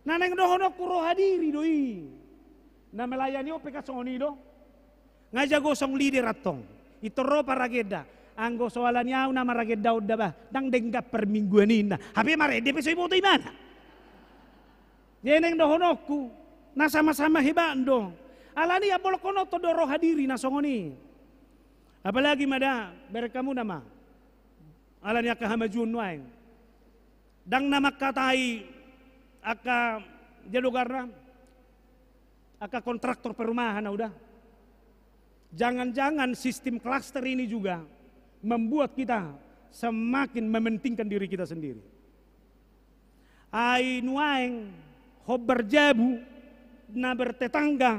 Na naeng dohononku roha diri do i. Na melayani on pe kan songon i do. Nga jago song lider antong. Pintor ro paragenda. Anggo so ala ni au na maragenda on da bah. Ndang denggan parmingguan i ninna. Hape marende pe so iboto ibana. Jadi naeng dohononku. Na sama-sama hebat do. Ala ni ambolongkononton do roha diri na songon i. Apalagi ma da, bereng hamu nama. Ala ni angka hamajuon nuaeng. Ndang na mangkatai angka, dia do goarna, angka kontraktor perumahan au da. Jangan-jangan sistem klaster ini juga membuat kita semakin mementingkan diri kita sendiri. Ai nuaeng hombar jabu na bertetangga,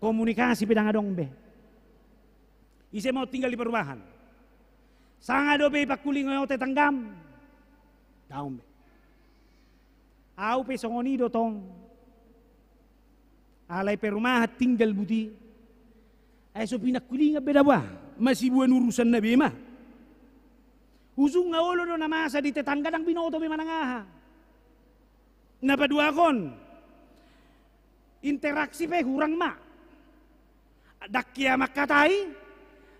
komunikasi pe ndang adong be. Ise ma on tinggal di perumahan? Sanga dope ipangkulingi ho tetanggam? Daong be. Au pe songon i do tong. Alai perumahan tinggal buti. Ai so pinangkulingan be da bah. Masiboan urusanna be ma. Ujungna olo do na masa di tetangga ndang binoto be manang aha. Na paduahon. Interaksi pe hurang ma. Ndang hea mangkatai,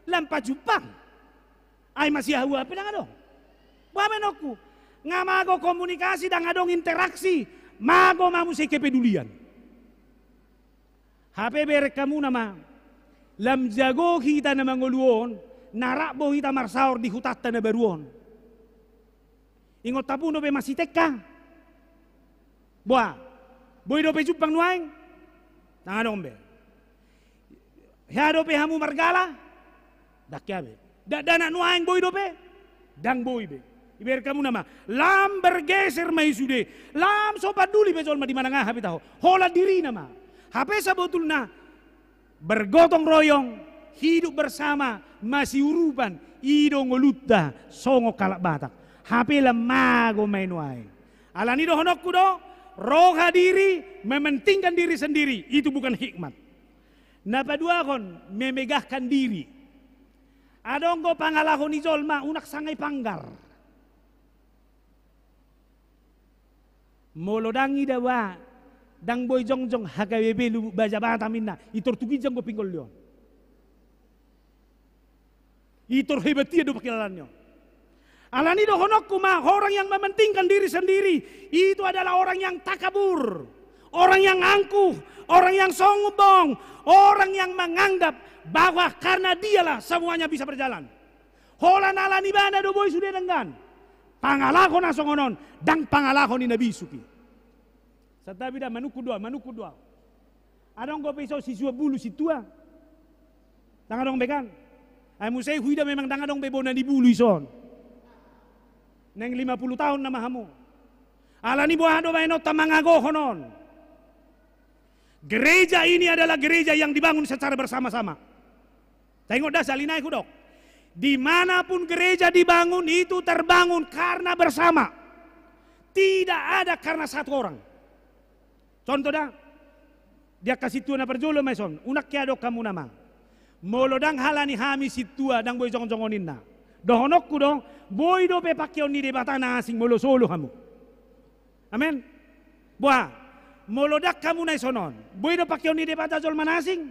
lam pajumpang. Ai masiahuahan pe ndang adong. Boha baenonku? Nga mago komunikasi, ndang adong interaksi. Mago ma muse kepedulian. Hape bereng hamu nama. Lam jago hita na mangolu on, na rap do hita marsaor di hutanta na baru on. Ingot hamu dope masitengka. Boha? Boi dope jumpang nuaeng? Ndang adong be. Hea dope hamu margala? Ndang hea be. Dakdanak nuaeng boi dope? Ndang boi be. Ibereng hamu nama. Lam bergeser ma i sude. Lam so panduli be jolma di manang aha pe taho. Holan dirina ma. Hape sabotulna. Bergotong royong, hidup bersama, masiurupan, i do ngolunta, songon halak Batak. Hape lam mago ma i nuaeng. Ala ni dohononku do, roha diri, mementingkan diri sendiri, itu bukan hikmat. Na paduahon, memegahkan diri. Adong do pangalaho ni jolma, unang sanga ipanggar. Molo ndang ida ba, ndang boi jongjong H K B P Lubuk Baja Batam ninna, pintor tu ginjang do pinggol ni on. Pintor hebat ia do pangkilalaan ni on. Ala ni dohononku ma, orang yang mementingkan diri sendiri, itu adalah orang yang takabur, orang yang angkuh, orang yang sombong, orang yang menganggap bahwa karena dialah semuanya bisa berjalan. Holan ala ni ibana do boi sude denggan. Pangalaho na songon on, ndang pangalaho ni na bisuk i. Santabi da, manungkun do au, manungkun do au. Adong dope ison sisuan bulu sintua? Ndang adong be kan? Ai muse huida memang ndang adong be bona ni bulu ison. Naeng lima puluh tahun nama hamu. Ala ni boha do baenonta mangagohon on. Gereja ini adalah gereja yang dibangun secara bersama-sama. Taingot da sahali nai hudok. Di mana pun gereja dibangun, itu terbangun karena bersama. Tidak ada karena satu orang. Contoh da, di angka sintua na parjolo ma ison, unang hea do hamu nama. Molo ndang ala ni hami sintua ndang boi jongjong on ninna. Dohononku do, boi dope pangkeon ni Debata na asing molo solo hamu. Amen. Boha, molo ndang hamu na ison on, boi do pangkeon ni Debata jolma na asing?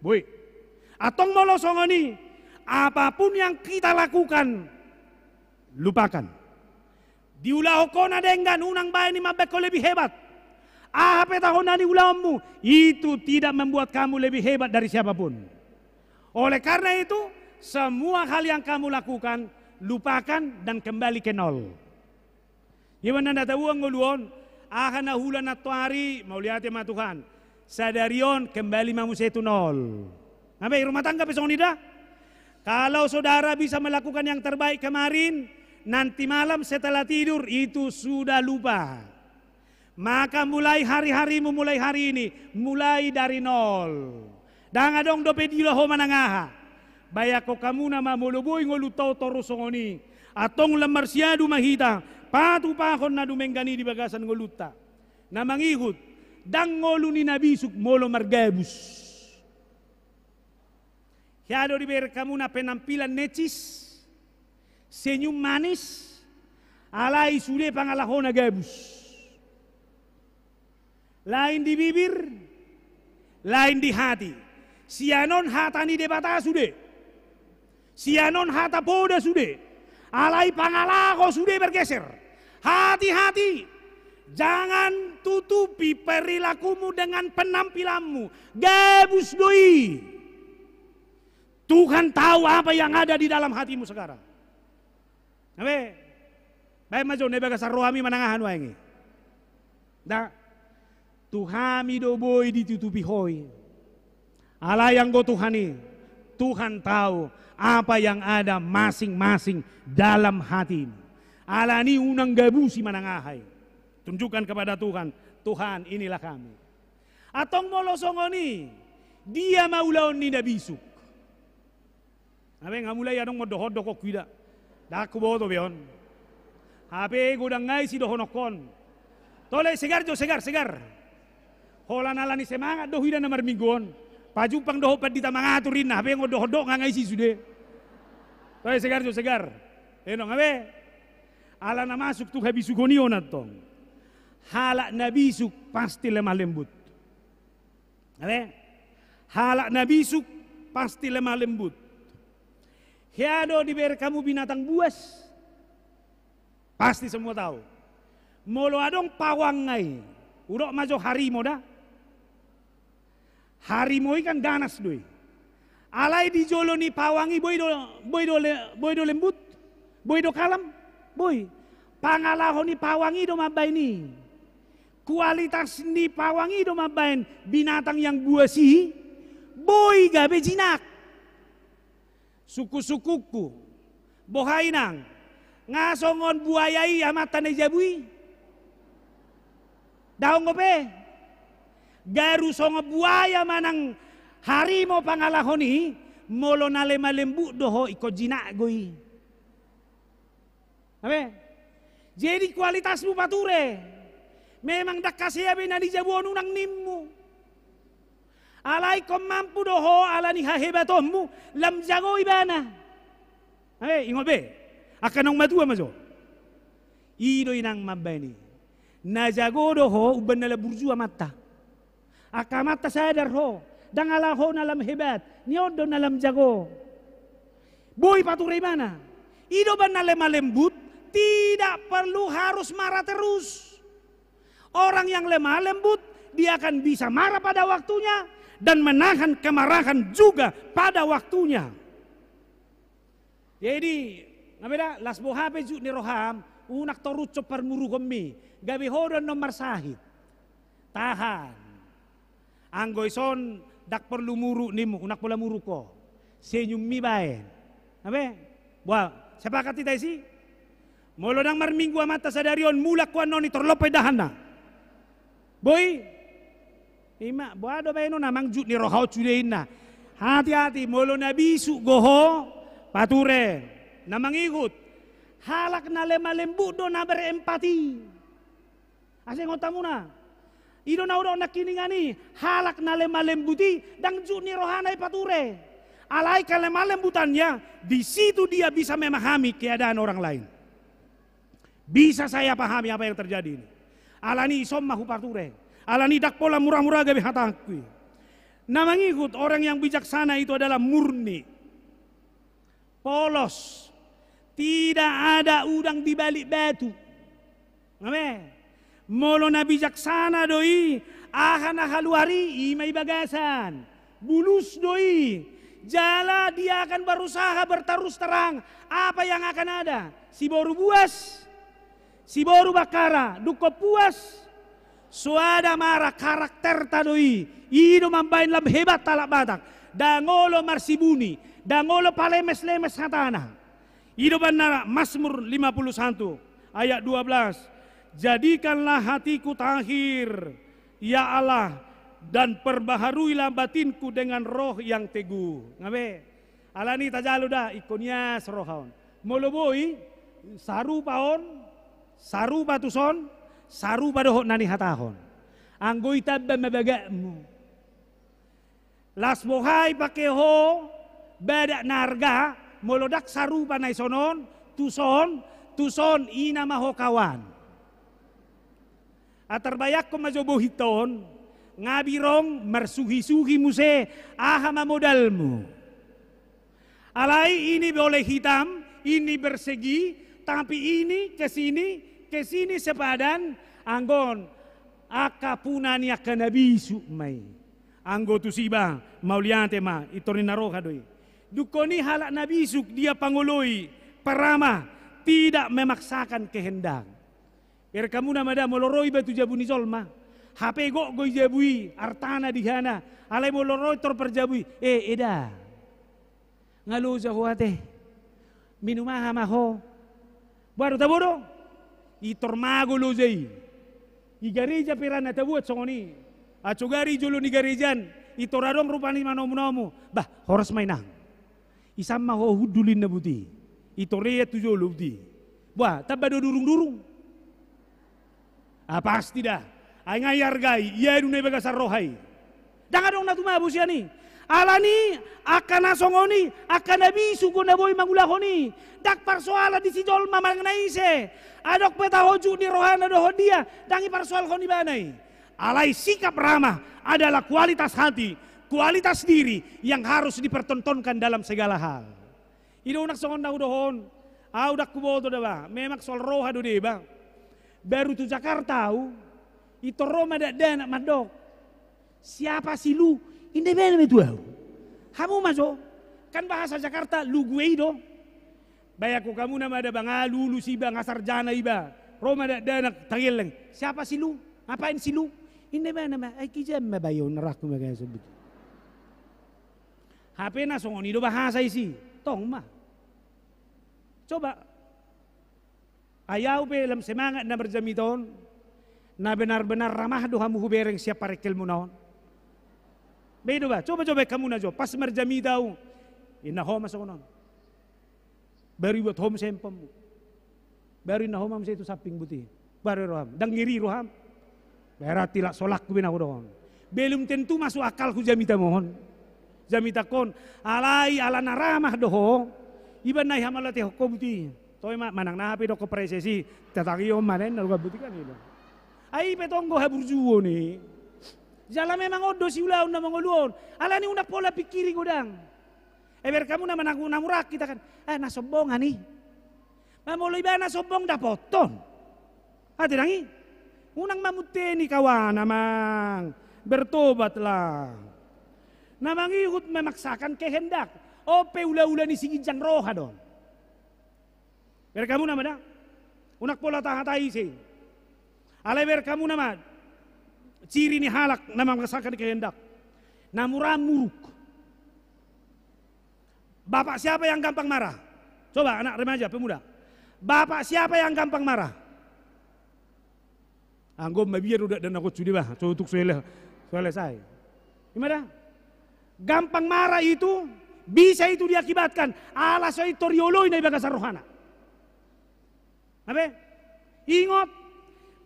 Boi. Antong molo songon i, apapun yang kita lakukan, lupakan. Diulahon ho na denggan, unang baen i mambaen ho lebih hebat. Aha pe taho na niulahonmu, itu tidak membuat kamu lebih hebat dari siapapun. Oleh karena itu, semua hal yang kamu lakukan, lupakan dan kembali ke nol. Iba na tabo anggo ulu on, aha na huula nantoari, mauliate ma Tuhan. Sadari on, kembali ma muse tu nol. Nga be, rumah tangga pe songon i da. Kalau saudara bisa melakukan yang terbaik kemarin, nanti malam setelah tidur, itu sudah lupa. Maka mulai hari-harimu, mulai hari ini, mulai dari nol. Ndang adong dope diula ho manang aha. Bayangkon hamu nama molo boi ngolunta on torus songon i. Antong lam marsiadu ma hita, patupahon na dumenggan i di bagasan ngolunta. Na mangihut, ndang ngolu ni na bisuk molo margabus. Hea do dibereng hamu na penampilan necis, senyum manis, Alai sude pangalahona gabus. Lain di bibir, lain di hati. Sian on hata ni Debata sude. Sian on hata poda sude. Alai pangalaho sude bergeser. Hati-hati. Jangan tutupi perilakumu dengan penampilanmu. Gabus do i. Tuhan tahu apa yang ada di dalam hatimu sekarang. Abe, baen ma jo na di bagasan rohami manang aha nuaeng i. Nda, tu hami do boi ditutupi Ho i. Alai anggo Tuhan i, Tuhan tahu apa yang ada masing-masing dalam hatimu. Alani unang gabusi manang aha i. Tunjukkan kepada Tuhan, "Tuhan, inilah kami." Antong molo songon i, dia ma ulaon ni na bisuk? Abe, nga mulai adong mondok-ondok on huida. Ndang huboto be on. Hape godang nga i sidohononkon. Tole, segar jo, segar, segar. Holan alani semangat do huida na marminggu on. Pajumpang dohot pandita mangatur inna, hape ondok-ondok nga nga isi sude. Tole, segar jo, segar. Enong abe. Ala na masuk tu habisuhon i on antong. Halak na bisuk pasti lemah lembut. Abe? Halak na bisuk pasti lemah lembut. Hea do dibereng hamu binatang buas? Pasti semua tahu. Molo adong pawang nga i, hudok ma jo harimo da. Harimo i kan ganas do i. Alai di jolo ni pawang i boi do, boi do le-, boi do lembut? Boi do kalem? Boi. Pangalaho ni pawang i do mambaen i. Kualitas ni pawang i do mambaen binatang yang buas i boi gabe jinak. Sungkun-sungkunku, boha inang, nga songon buaya i amanta na di jabu i? Daong dope. Garu songon buaya manang harimo pangalahon i, molo na lemah lembut do ho ingkon jinak do i. Abe? Jadi kualitasmu pature. Memang ndang hasea be na di jabu on unang nimmu. Alai ingkon mampu do ho alani hahebatonmu lam jago ibana. Abe, ingot be. Angka naung matua ma jo. I do inang mambaen i. Na jago do ho umbahen na lam burju amanta. Angka amanta sadar ho, ndang ala ho na lam hebat, ni on do na lam jago. Boi pature ibana. I do umbahen na lemah lembut, tidak perlu harus marah terus. Orang yang lemah lembut, dia akan bisa marah pada waktunya dan menahan kemarahan juga pada waktunya. Jadi, nga beda, las boha pe jut ni roham, unang torushon parmurukonmi, gabe ho do annon marsahit. Tahan. Anggo ison, ndang porlu muruk nimmu, unang pola muruk ho. Senyummi baen. Abe? Boha, sepakat hita disi? Molo ndang marminggu amanta sadari on, mulak ho annon i, torlop pe indahanna. Boi? Ima, boha do baenon, amang, jut ni roha on sude inna. Hati-hati, molo na bisuk do ho, pature. Na mangihut, halak na lemah lembut do na berempati. Asa ingot hamuna. I do na hudok nangkiningan i, halak na lemah lembut i, ndang jut ni rohana i pature. Alai kelemah lembutannya, di situ dia bisa memahami keadaan orang lain. Bisa saya pahami apa yang terjadi ini. Alani ison ma hupature. Alani ndang pola murah-murah gabe hatangku i. Na mangihut, orang yang bijaksana itu adalah murni. Polos. Tidak ada udang di balik batu. Abe? Molo na bijaksana do i, aha na haluar i, i ma i bagasan. Bulus do i. Jala dia akan berusaha berterus terang apa yang akan ada. Siboru buas, siboru bangkara, dungkon puas. Soada marah, karakterta do i. I do mambaen lam hebat halak Batak. Ndang olo marsibuni, ndang olo palemes-lemes hatana. I do umbahen na Mazmur lima puluh satu ayat dua belas. Jadikanlah hatiku tahir, ya Allah, dan perbaharuilah batinku dengan roh yang teguh. Nga be? Alani tajalo da, ingkon ias roha on. Molo boi, sarupa on, sarupa tuson, sarupa dohot na nihatahon. Anggo i tamba ma bagakmu. Las boha i pake ho, badak na arga, molo ndang sarupa na ison on, tuson, Tuson ina ma ho kawan. Atar bayangkon ma jo bohit on, nga birong marsuhi-suhi muse aha ma modalmu. Alai ini boleh hitam, ini bersegi, tapi ini ke sini, ke sini sepadan, anggo on angka puna ni angka na bisuk ma i. Anggo tusi ba, mauliate ma, intor ni na roha do i. Dungkon i halak na bisuk dia pangoloi, paramah, tidak memaksakan kehendak. Bereng hamuna ma da, molo ro iba tu jabu ni jolma, hape gok do i jabu i, artana di hana, alai molo ro intor parjabu i, eh, eda. Nga loja ho ate. Minum aha ma ho? Boha do, tabo do? Intor mago loja i. I gareja pe ra na tabuat songon i. Asogari jolo ni gareja an, intor adong rupani manomu-nomu. Bah, horas ma inang. Isan ma ho hundul inna buti. Intor ea tu jolo buti. Boha, tamba do durung-durung. Ah, pasti da. Ai nga iargai, iaduna i bagasan roha i. Ndang adong na tumabo sian i. Alani, angka na songon i, angka na bisuk do na boi mangulahon i. Ndang parsoalan di si jolma manang na ise. Adong pe taho jut ni rohana dohot dia, ndang iparsoalhon ibana i. Alai sikap ramah adalah kualitas hati, kualitas diri yang harus dipertontonkan dalam segala hal. I do unang songon na hudohon, au ndang huboto da ba, memang soal roha do deba. Baru tu Jakarta au, intor ro ma dakdanak mandok. Siapa si Lu? Inda ibana ma i tu au. Hamu ma jo. Kan bahasa Jakarta, lu gue i do. Bayangkon hamuna ma da ba nga lulus iba, nga sarjana iba. Ro ma dakdanak, tagelleng. Siapa si Lu? Ngapain si Lu? Inda ibana ma, ai kijam ma bayo na rohangku ma gaso buti. Hape na songon i do bahasa isi. Tong ma. Coba. Ai au pe lam semangat na marjamita on. Na benar-benar ramah do hamu hubereng sian parengkelmuna on. Be do ba, coba-coba hamuna jo. Pas marjamita au. Inna ho ma songon on. Baru ibuat ho muse handphonemu. Baru inna ho ma muse tu samping buti. Baru roham. Ndang ngeri roham. Berarti lak solakku be na hudohon. Belum tentu masuk akalku jamitamu on. Jamitangkon. Alai ala na ramah do ho. Iba na i hamauliatehon ho buti. Toe ma, manang na hape dokkon presesi. Tatagihon ma na inna buti kan i do. Ai pe tong do haburjuon i. Jala memang on do siulaon na mangolu on. Alani unang pola pingkiri godang. Eber hamuna ma na murah hita kan. Eh, na sombongan i. Mamolo ibana sombong dapothon. Ate dang i. Unang mamunteni kawan amang. Bertobatlah. Na mangihut memaksakan kehendak. On pe ula-ula ni si ginjang roha do. Bereng hamuna ma da. Unang pola tahatai ise. Alai bereng hamuna ma. Ciri ni halak na memaksakan kehendak. Na murah muruk. Bapak siapa yang gampang marah? Coba anak remaja, pemuda. Bapak siapa yang gampang marah? Anggo mabiar udah dan aku sudah bah, so untuk selesai. Ima da? Gampang marah itu bisa itu diakibatkan ala so intor dioloi na di bagasan rohana. Ape? Ingot,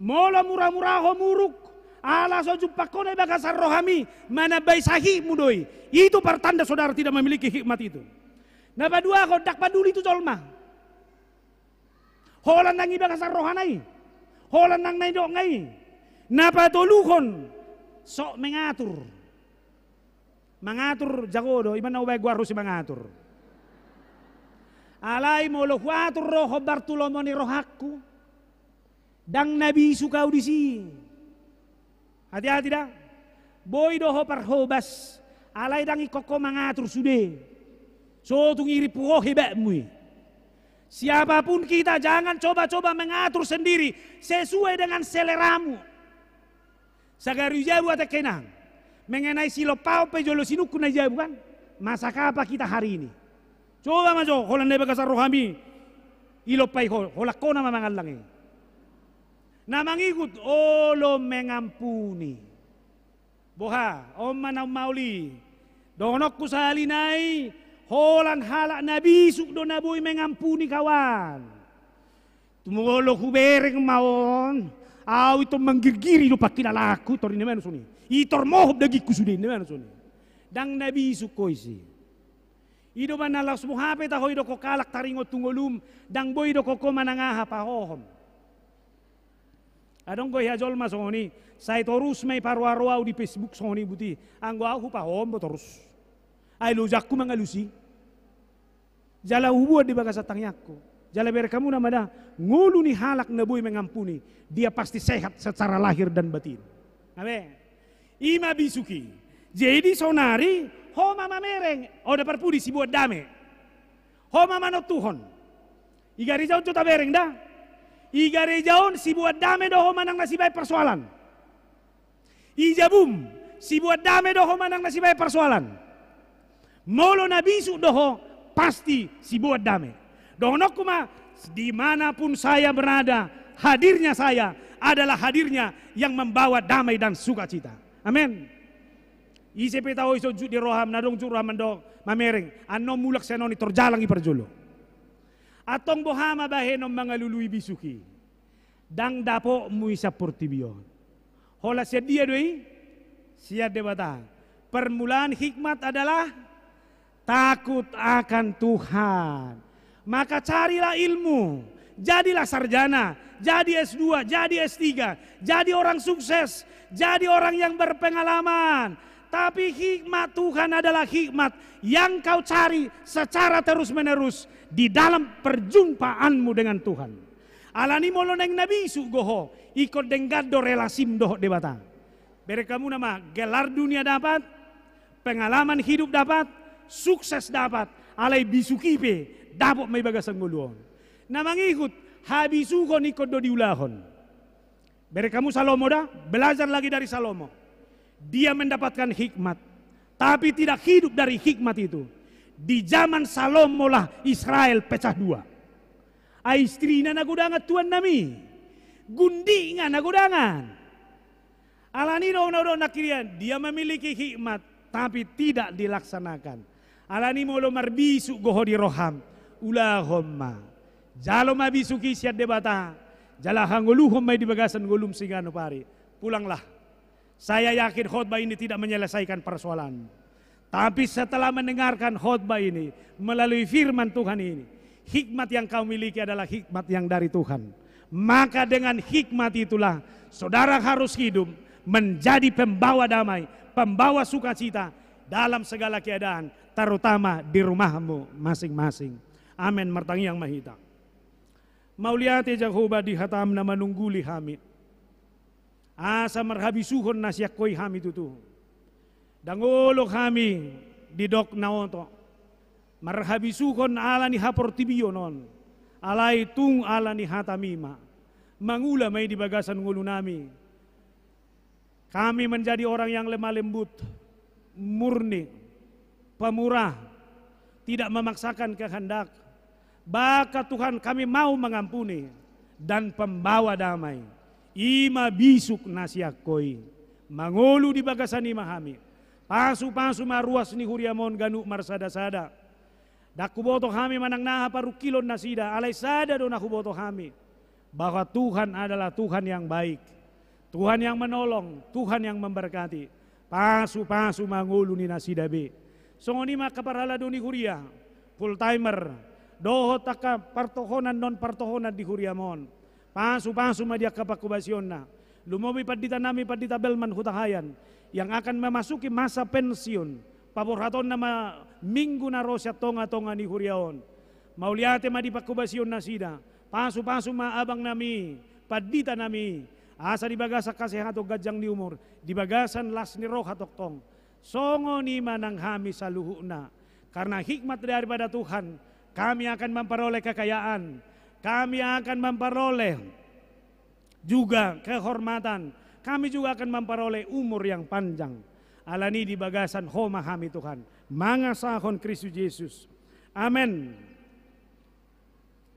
molo mura-mura ho muruk, ala so jumpang ho na di bagasan rohami, manambai sahitmu do i. Itu pertanda saudara tidak memiliki hikmat itu. Na paduahon, ndang paduli tu jolma. Holan nang di bagasan rohana i. Holan nang na nidokna i. Na patoluhon, sok mengatur. Mangatur jago do, ima na hubaen goarhu si mangatur. Alai molo huatur do hombar tu lomo ni rohangku, ndang na bisuk au disi. Hati-hati da. Boi do ho parhobas, alai ndang ingkon ho mangatur sude. So tung irimpu ho hebatmu i. Siapapun kita, jangan coba-coba mengatur sendiri sesuai dengan seleramu. Sagaru jabu ate kenang. Mengenai silompaon pe jolo sinungkun na jabu kan. Masak apa kita hari ini? Coba ma jo, holan na di bagasan rohami. Ilompai ho, holan hona ma mangallang i. Na mangihut, olo mengampuni. Boha, on ma na ummaol i. Dohononku sahali nai, holan halak na bisuk do na boi mengampuni kawan. Tumolo hubereng ma on, au intor manggirgiri do pangkilalaanku, intor inna ma na songon i. Intor mohop dagingku sude inna ma na songon i. Ndang na bisuk ho isi. I do ma na laos muha pe taho idokkon halak taringot tu ngolum, ndang boi idokkon ho manang aha, pahohom. Adong do hea jolma songon i, sai torus ma i paroa-roa au di Facebook songon i, buti. Anggo au hupahohom do torus. Ai lojangku mangalusi. Jala hubuat di bagasan tangiangku. Jala bereng hamu na ma da, ngolu ni halak na boi mengampuni, dia pasti sehat secara lahir dan batin. Amin. I ma bisuk i. Jadi saonari, ho ma mamereng, o da parpudi siboan dame. Ho ma manontuhon. I gareja on jo tabereng da. I gareja on siboan dame do ho manang na sibaen persoalan. I jabum, siboan dame do ho manang na sibaen persoalan. Molo na bisuk do ho, pasti siboan dame. Dohononku ma, di mana pun saya berada, hadirnya saya adalah hadirnya yang membawa damai dan sukacita. Amin. Ise pe taho i songon jut di roham, na adong jut roham mandok, mamereng, annon mulak sian on i, tor jalang i parjolo. Antong boha ma bahenon mangalului bisuk i? Ndang dapotmu i sian portibi on. Holan sian dia do i? Sian Debata. Permulaan hikmat adalah takut akan Tuhan. Maka carilah ilmu, jadilah sarjana, jadi S dua, jadi S tiga, jadi orang sukses, jadi orang yang berpengalaman. Tapi hikmat Tuhan adalah hikmat yang kau cari secara terus-menerus di dalam perjumpaanmu dengan Tuhan. Alani molo naeng na bisuk do ho, ingkon denggan do relasim dohot Debata. Bereng hamu na ma, gelar dunia dapat, pengalaman hidup dapat, sukses dapat, alai bisuk i pe dapot ma i bagasan ngolu on. Na mangihut, habisuhon ingkon do diulahon. Bereng hamu Salomo da, belajar lagi dari Salomo. Dia mendapatkan hikmat, tapi tidak hidup dari hikmat itu. Di zaman Salomo lah Israel pecah dua. Ai istrina na godangan tuannami, gundikna na godangan. Alani do na do nangkirian, dia memiliki hikmat, tapi tidak dilaksanakan. Alani molo marbisuk do ho di roham, ulahon ma. Jalo ma bisuk i sian Debata, jala hangoluhon ma i di bagasan ngolum siganup ari. Pulanglah. Saya yakin khotbah ini tidak menyelesaikan persoalanmu. Tapi setelah mendengarkan khotbah ini, melalui firman Tuhan ini, hikmat yang kau miliki adalah hikmat yang dari Tuhan. Maka dengan hikmat itulah, saudara harus hidup menjadi pembawa damai, pembawa sukacita dalam segala keadaan, terutama di rumahmu masing-masing. Amin. Martangiang ma hita. Mauliate Jahowa di hatam na manungguli hami. Asa marhabisuhon na sian Ho i hami tutu. Ndang olo hami didok na oto. Marhabisuhon ala ni haportibion on. Alai tung ala ni hataMi ma. Mangula ma i di bagasan ngolunami. Kami menjadi orang yang lemah lembut, murni, pemurah, tidak memaksakan kehendak. Maka Tuhan, kami mau mengampuni dan pembawa damai. I ma bisuk na sian Ho i. Mangolu di bagasan i ma hami. Pasupasu ma ruas ni huriaM on ganup marsadasada. Ndang huboto hami manang na aha parungkilon nasida, alai sada do na huboto hami, bahwa Tuhan adalah Tuhan yang baik, Tuhan yang menolong, Tuhan yang memberkati. Pasupasu ma ngolu ni nasida be. Songon i ma angka parhalado ni huria, full timer, dohot angka partohonan non partohonan di huriaM on. Pasupasu ma di angka panghobasionna. Lumobi panditanami, Pandita Belman Hutahaean, yang akan memasuki masa pensiun. Paborhatonna ma minggu na ro sian tongatonga ni huria on. Mauliate ma di panghobasionnasida. Pasupasu ma abangnami, panditanami, asa di bagasan hasehaton, ganjang ni umur, di bagasan las ni roha tongtong. Songon i ma nang hami saluhutna. Karena hikmat daripada Tuhan, kami akan memperoleh kekayaan, kami akan memperoleh juga kehormatan, kami juga akan memperoleh umur yang panjang. Alani di bagasan Ho ma hami, Tuhan, mangasahon Kristus Jesus. Amen.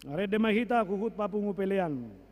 Rende ma hita huhut papungu pelean.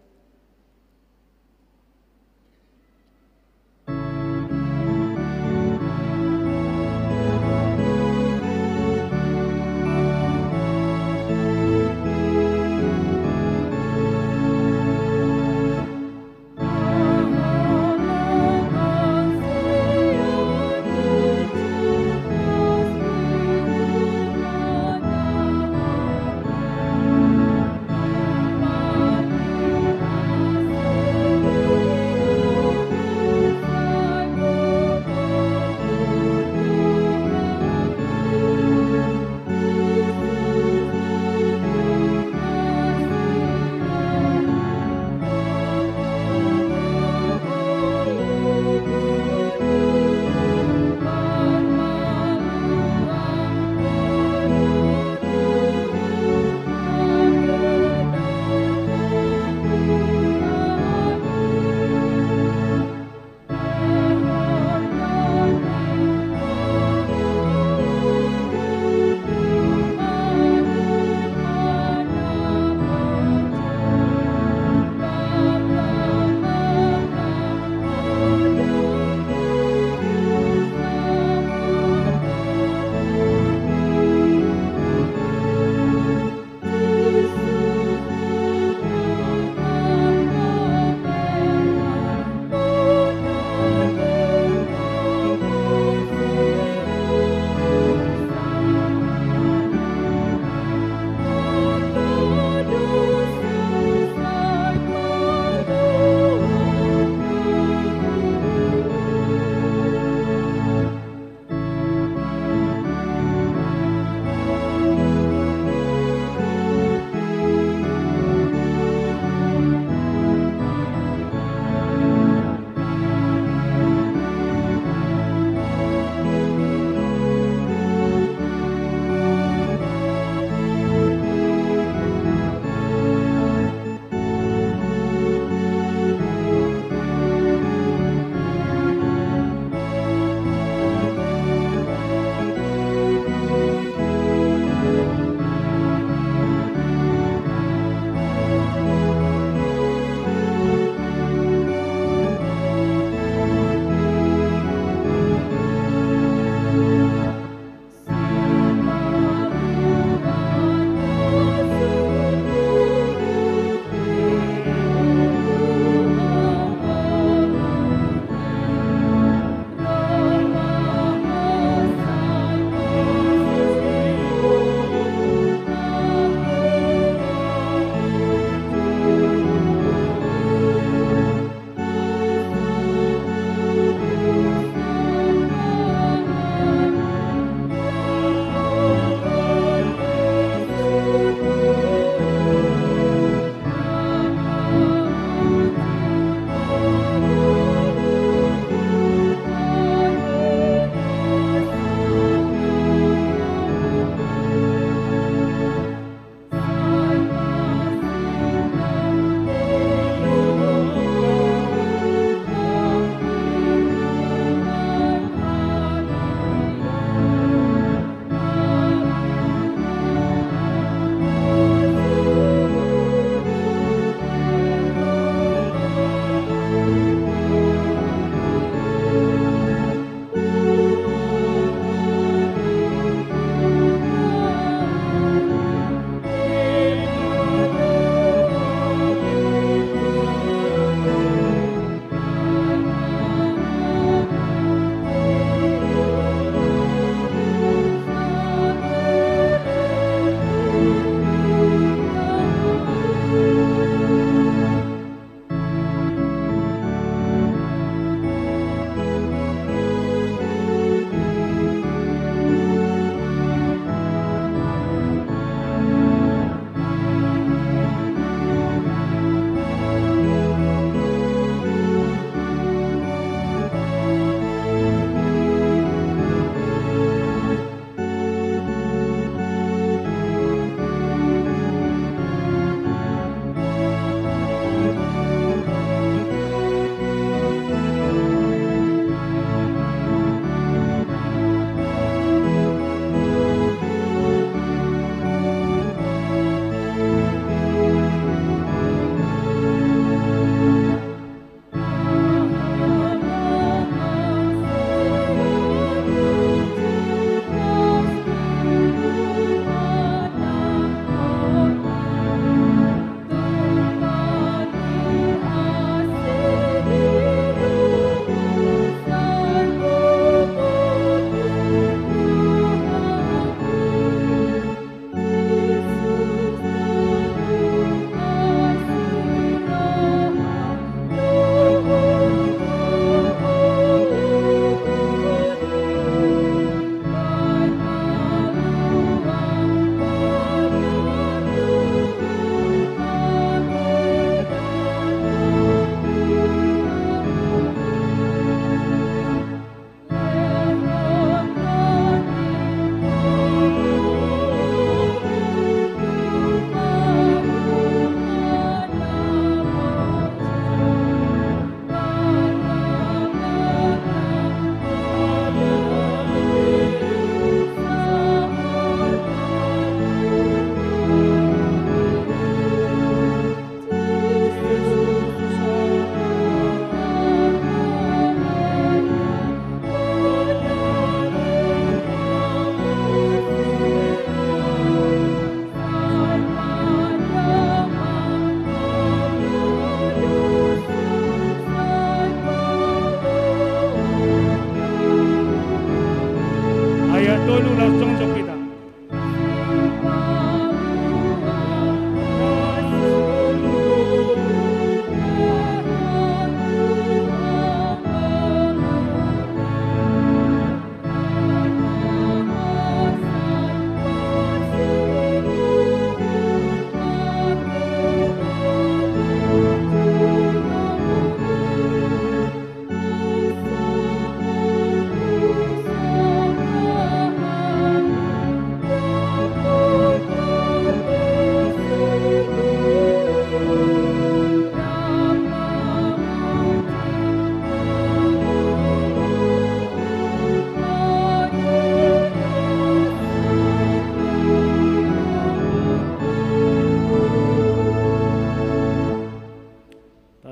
Laos jongjong hita.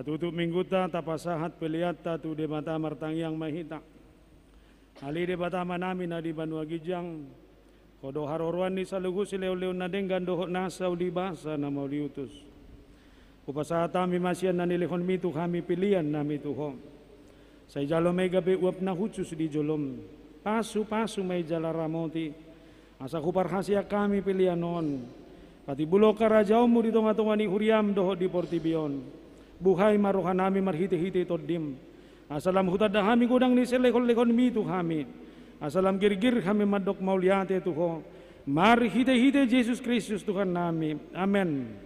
Tatutup minggunta, tapasahat peleanta tu Debata, martangiang ma hita. Ale Debata Amanami na di banua ginjang, Ho do haroroan ni saluhut silehonlehon na denggan dohot nasa uli basa na mauliutus. Hupasahat hami ma sian na nilehonMi tu hami peleannami tu Ho. Sai jalo ma i gabe uap na hushus di joloM. Pasupasu ma i jala ramoti, asa huparhaseang hami pelean on patimbulhon harajaonMu di tongatonga ni huriaM dohot di portibi on. Buhai ma rohanami marhitehite TondiM, asa lam hutanda hami godang ni silehonlehonMi tu hami, asa lam girgir hami mandok mauliate tu Ho, marhitehite Jesus Kristus Tuhannami. Amen.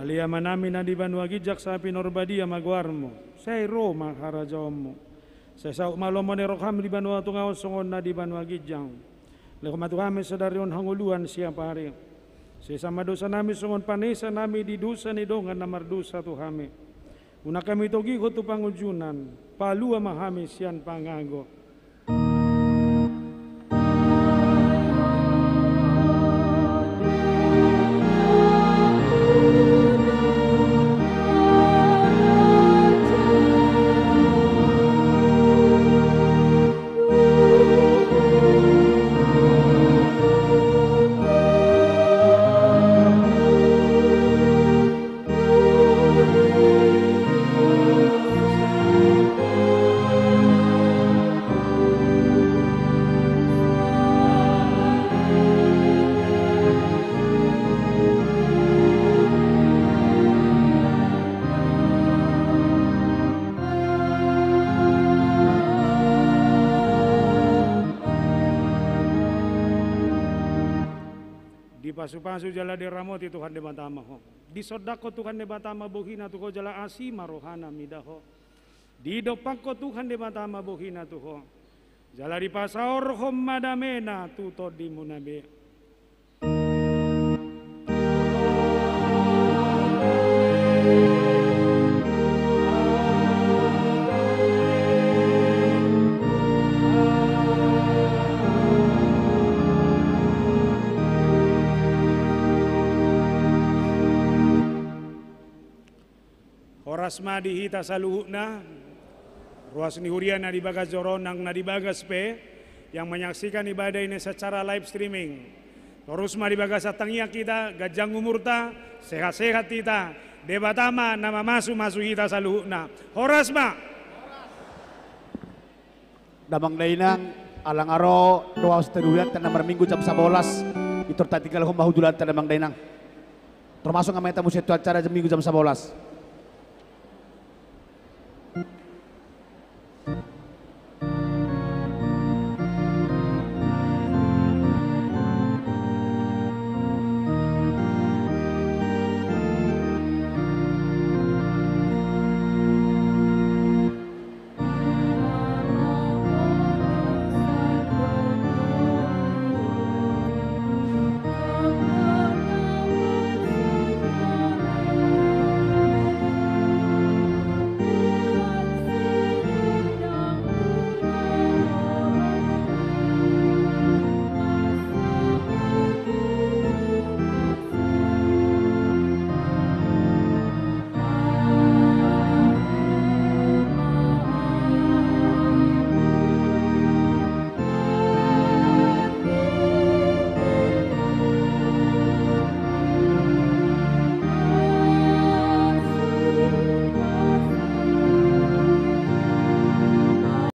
Ale Amanami na di banua ginjang, sai pinarbadia ma goarMu, sai ro ma harajaonMu, sai saut ma lomo ni rohaM di banua tonga on songon na di banua ginjang. Lehon ma tu hami sadari on hangoluan siapari. Sesa ma dosanami songon panesanami di dosa ni dongan na mardosa tu hami. Unang hami togihon tu pangunjunan, palua ma hami sian pangago. Dipasupasu jala diramoti Tuhan Debata ma ho. Disondangkon Tuhan Debata ma bohiNa tu ho jala asi ma rohaNa mida ho. Didompakkon Tuhan Debata ma bohiNa tu ho, jala dipasaorhon ma dameNa tu tondimuna be. Horas ma di hita saluhutna, ruas ni huria na di bagas joro nang na di bagas pe, yang menyaksikan ibadah ini secara live streaming. Torus ma di bagasan tangiang hita, ganjang umurta, sehat-sehat hita, Debata ma na mamasumasu hita saluhutna. Horas ma. Damang dainang, ala nga ro ruas ni hurianta na marminggu jam sabolas, pintor tatinggalhon ma hujulanta damang dainang. Tormasuk ma hita muse tu acara jam minggu jam sabolas.